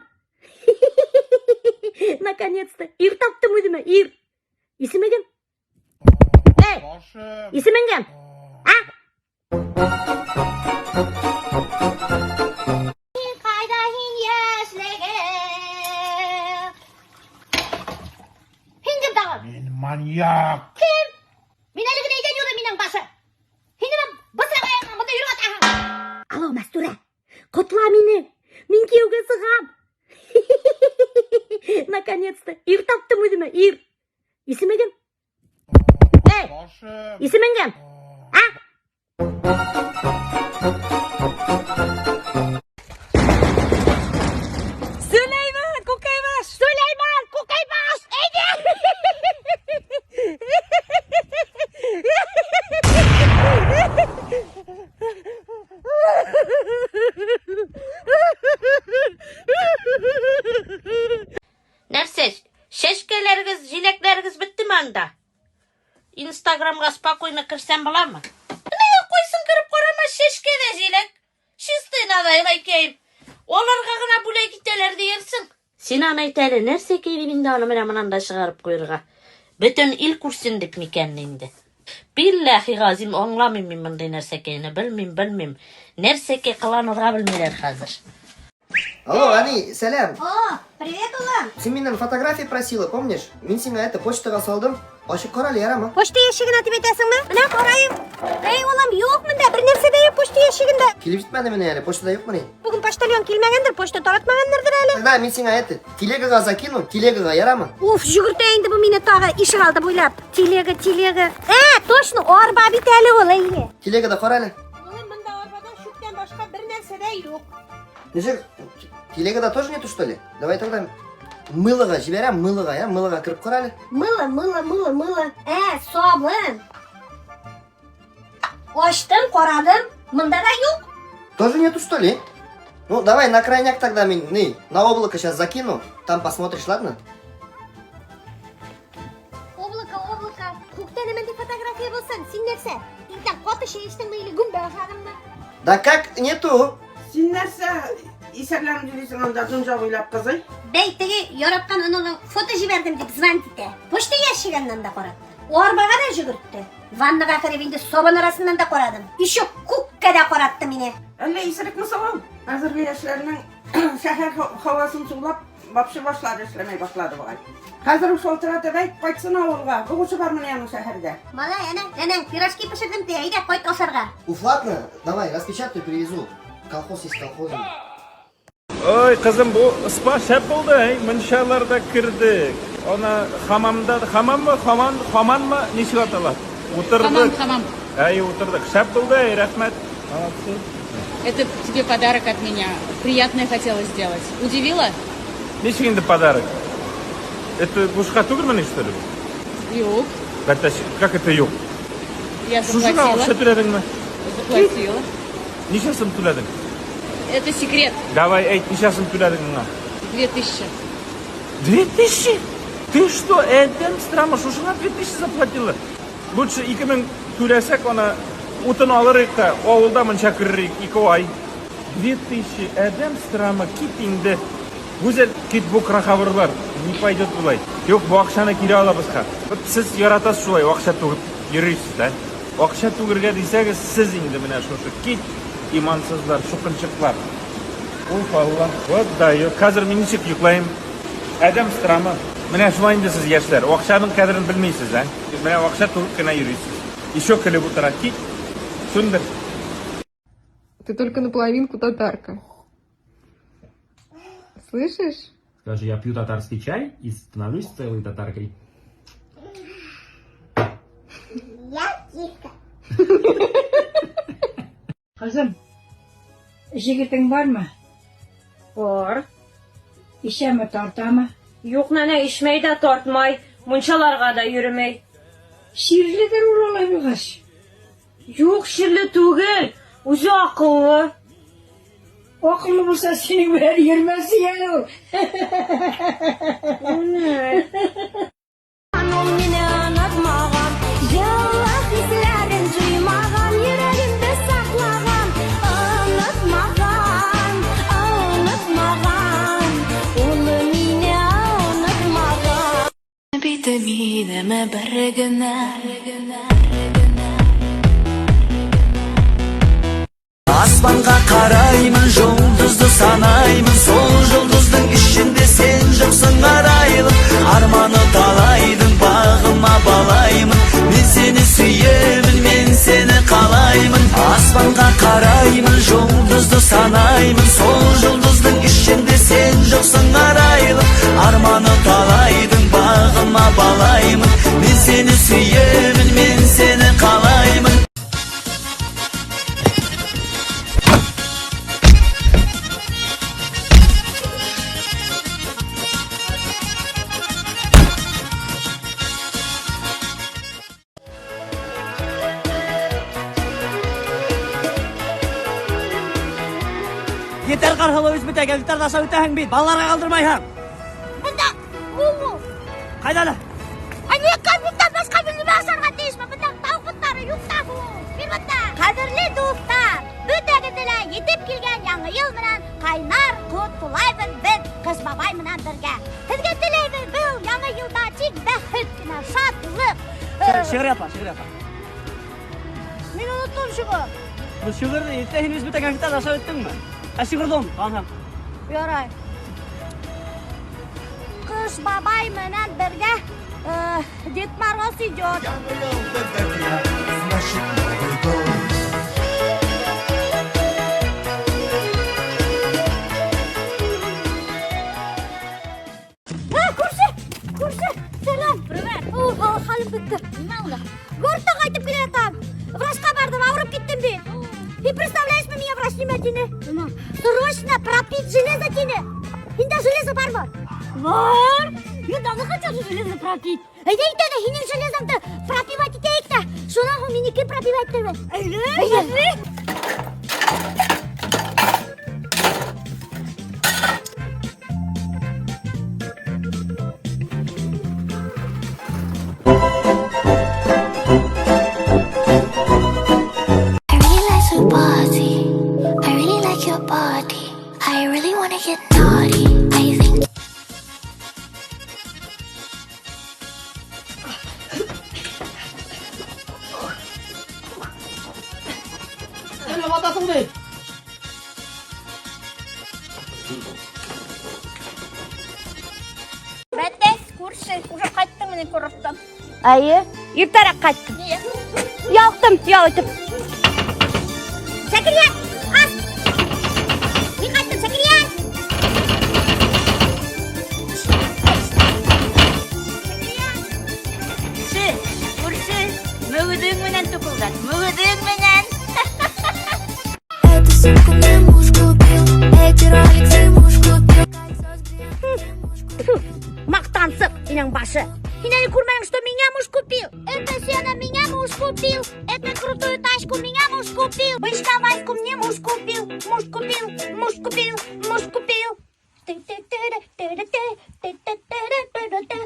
Наконец-то. Ир таптым үземә, ир. Исеме кем? Эй! Исемең кем? А? Кайда һин яшьлегем? Һин кем тагын? Мин маньяк. Кем? Мин әле генә өйдән йөрдем минең башы. Һин нимә бысрак аягыңа монда йөреп ятаһың? Алло, Мәстүрә. Котла мине. Мин кияүгә чыгам. Наконец-то. Ир таптым үземә, ир. Исеме кем? Эй! Исемең кем? А? Сөләйман, күкәйбаш! Сөләйман, күкәйбаш! Әйдә! Нәрсә, чәчкәләрегез, җиләкләрегез беттеме анда? Инстаграмга спокойно керсәм буламы? Нигә куйсын кереп карама, чәчкә дә җиләк. Чистый надо, әйкәем. Аларга гына бүләк итәләр диярсең. Син аны әйт әле, нәрсә кирәк инде аны менә монанда чыгарып куерга? Бөтен ил күрсен дип микән инде? Билләхи газим, аңламыйм мин мондый нәрсәкәйне, белмим, белмим. Нәрсәкәй кыланырга белмиләр хәзер. Алло, әни, сәлам. О, привет, улым. Син миннән фотография просила, помнишь? Мин сиңа это почтага салдым. Ачып кара әле, ярамы? Почта ящигына дип әйтәсеңме? Менә караем. Эй, улым, юк монда, бер нәрсә дә юк почта ящигында. Килеп җитмәде мени әле, почтада юкмыни? Бүген почтальон килмәгәндер, почта таратмаганнардыр әле. Тогда мин сиңа это телегага закину, телегага, ярамы? Уф, жүгертә инде бу мине тагы ишегалды буйлап. Телега, телега. Ә, точно, арба бит әле ул, әйе. Телегада кара әле. Улым, монда арбада чүптән башка бер нәрсә дә юк. Ничек? Телегада тоже нету, что ли? Давай тогда мылога җибәрәм, мылога, я? Мылога кереп кара әле. Мыло, мыло, мыло, мыло. Ә, сабын. Ачтым, карадым. Монда да юк. Тоже нету, что ли? Ну, давай на крайняк тогда мин, не, на облако сейчас закину, там посмотришь, ладно? Облако, облако. Күктә нәмәндә фотография булсын. Син нәрсә? Иртән каты чәй эчтеңме или гөмбә ашадыңмы? Да как нету? Син нәрсә исәрләнеп йөрисең анда дөнья буйлап, кызый? Бәй, теге яраткан оныгың фото җибәрдем дип звонить итә. Почта ящигыннан да каратты. Арбага да җөгертте. Ваннага кереп инде сабын арасыннан да карадым. Еще күккә дә каратты мине. Әллә исерекме соң ул? Хәзерге яшьләрнең шәһәр һавасын сулап, вообще башлары эшләмәй башлады бугай. Хәзер үк шалтыратып әйт, кайтсын авылга. Бугысы бар менә аның шәһәрдә. Малай, әнә, әнәң пирожки пешердем ди, әйдә, кайт ашарга. Уф, ладно, давай, распечатаю, привезу. Колхоз есть колхоз. Ой, кызым, бу спа шәп булды, әй, мунчаларда кердек. Ана хамамда, хамаммы, хаман, хаманмы, ничек атала? Утырдык. Хамам, хамам. Әй, утырдык. Шәп булды, әй, рәхмәт. Молодцы. Это тебе подарок от меня. Приятное хотела сделать. Удивила? Ничек инде подарок? Это бушка түгелмени, что ли? Юк. Бәтәч, как это юк? Я Шушына заплатила. акча түләдеңме? Заплатила. Ничә сум түләдең? Это секрет. Давай, әйт, ничә сум түләдең миңа? 2000. 2000? Ты что, адәм страмы, шушына 2000 заплатила? Лучше 2000 түләсәк, аны утын алыр идек тә, авылда мунча керер идек 2 ай. 2000, адәм страмы, кит инде. Гүзәл, кит бу крахавырлар, не пойдет болай. Юк, бу акчаны кире алабыз ха. Вот сез яратасыз шулай акча түгеп йөрисез, да? Акча түгергә дисәгез, сез инде менә шушы кит, имансызлар, чукынчыклар. Уф, Алла. Вот дает. Хәзер мин ничек йоклыйм? Адәм страмы. Менә шулай инде сез яшьләр, акчаның кадерен белмисез, ә? Менә акча түгеп кенә йөрисез. Еще көлеп утыра. Кит. Сүндер. Ты только наполовинку татарка. Слышишь? Скажи, я пью татарский чай и становлюсь целой татаркой. Я киска. Кызым, җегетең бармы? Бар. Ишәме, тартамы? Юк, нәнәй, эчмәй дә, тартмай, мунчаларга да йөремәй. Чирледер ул алай булгач. Юк, чирле түгел, үзе акыллы. Акыллы булса, синең белән йөрмәс икән ул. Нәнәй. Ул мине онытмаган, Еллы хисләрен җуймаган, йөрәгемдә саклаган, онытмаган, онытмаган, ул мине онытмаган. Бит минем бер генә. Аспанға қараймын, жұлдызды санаймын, сол жұлдыздың ішінде сен жоқсың арайлым. Арманы талайдың бағыма балаймын, мен сені сүйемін, мен сені қалаймын. Аспанға қараймын, жұлдызды санаймын, сол жұлдыздың ішінде сен жоқсың арайлым. Арманы талайдың бағыма балаймын, мен сені сүйемін, мен сені қалаймын. Етәр Карһылыу үз бөтә гәзитләрдә аша үтәһең бит, балаларга калдырмайһың. Бында ул. Кайда әле? Ә мин конфеттан башка белмәй ашарга тиешме? Бында тауык ботлары юк та бу. Бир бында. Кадерле дуслар, бөтәгезне лә етеп килгән яңа ел менән кайнар котлыйбыз без Кыш бабай менән бергә. Сезгә теләйбез был яңа елда тик бәхет кенә, шатлык. Шигырь ятла, шигырь ятла. Мин оныттым шигырь. Бу шигырьне иртә һин үз бөтә гәзитләрдә аша үттеңме? Ә шигырьне оныткансың. Ярай. Кыш бабай менән бергә Дед Мороз идет. Значит, Новый год. Ә, күрше, күрше, сәлам. Привет. О, хәлем бетте. Нимә булды? Городтан кайтып килә ятам. Врачка бардым, авырып киттем бит. И представляешь, миңа врач нимә тине? Срочно пропить железо тине. Һиндә железо бармы? Бар. Мин давно хотел железо пропить. Әйдә әйтә һинең железоңды пропивать итәйек тә. Шуннан һуң минеке пропивать итәрбез. Әйдә. I really like your body. I really like your body. I really wanna get naughty. I think. Әле ватасың бит. Бәтәс, күрше, уже кайттың менә курорттан. Әйе, иртәрәк кайттым. Ялыктым, ял итеп. Шәкерьян, ас! Мин кайттым, Шәкерьян! Күрше, күрше, мөгеҙең менән туҡылдат, мөгеҙең менән. Эту сумку мне муж купил, эти роликсы муж купил. Мактансыҡ, инәң башы. Һин әле күрмәнең, что меня муж купил. Это сено меня муж купил. Это крутую тачку меня муж купил. Бычка Ваську мне муж купил. Муж купил, муж купил, муж купил. Ты-ты-ты-ты-ты-ты-ты-ты-ты-ты.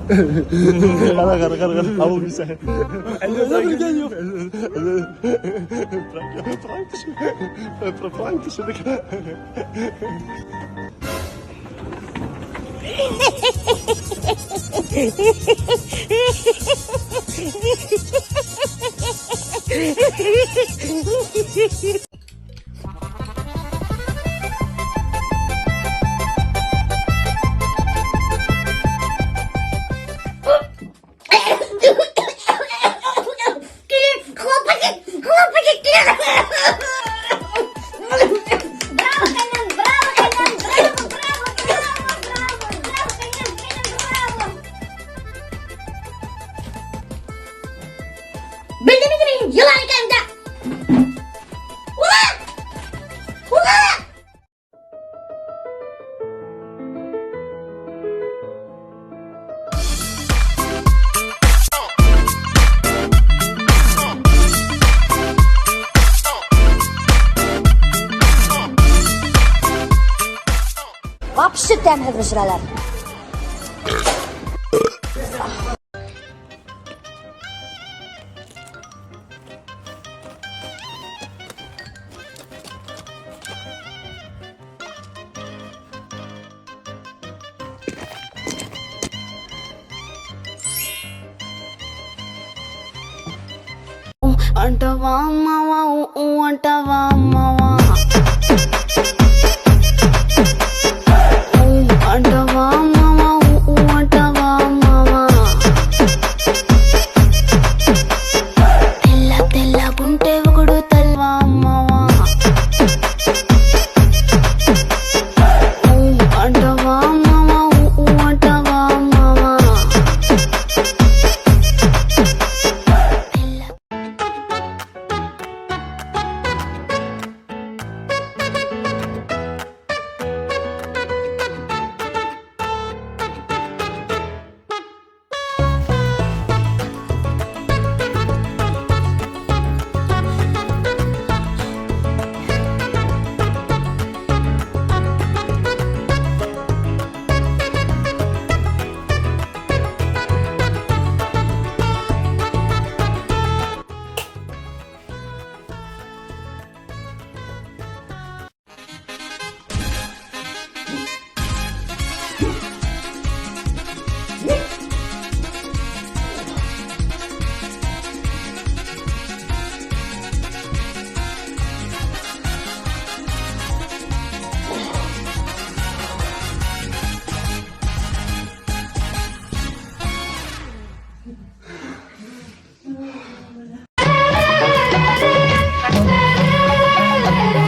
Кара, кара, кара, кара, авыл бисә. Әллә белгән юк. Пранк төшер. Пранк төшердек. Килен, хлопать, хлопать, килен. Браво, кайнан, браво, кайнан, браво, браво, браво, браво, браво, кайнан, кайнан, браво. Белдем инде мин елан икәнеңдә. Вообще тәмһеҙ бешерәләр. అంటవా మావా ఊ అంటవా మావా ఊ అంటవా మావా ఊ అంటవా మావా తెల్ల తెల్లగుంటే ఒకడు తల్వా మావా ఊ అంటవా మావా ఊ అంటవా మావా.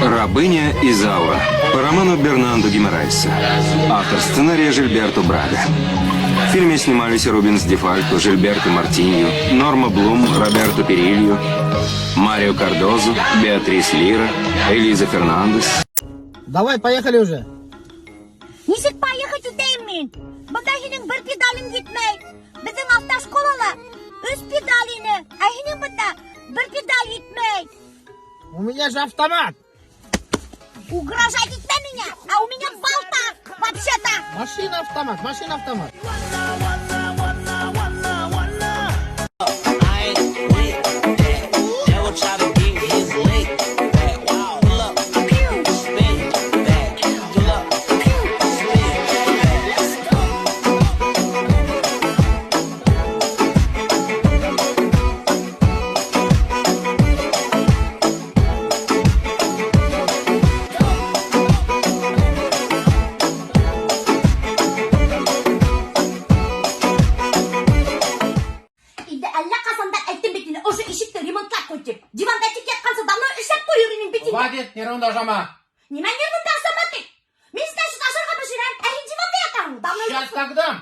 Рабыня Изаура по роману Бернандо Гимарайса. Автор сценария Жильберто Брага. В фильме снимались Рубенс Ди Фалько, Жильберто Мартиньо, Норма Блум, Роберто Перильо, Марио Кардозо, Беатрис Лира, Элиза Фернандес. Давай, поехали уже. Нисек поехать итәйем мин? Бында һинең бер педалең етмәй. Беҙҙең автошколала өс педаль ине, ә һинең бында бер педаль етмәй. У меня же автомат. Угрожать итмә миңә, а у меня балта, вообще-то. Машина автомат, машина автомат. Инде әллә ҡасандан әйттем бит инде, ошо ишекте ремонтлап ҡуй тип. Диванда тик ятҡансы давно эшләп ҡуйыр инең бит инде. Хватит, нервыңды ашама. Нимә нервыңды ашама ти? Мин, значит, ашарға бешерәм, ә һин диванда ятаһың. Давно Сейчас так дам.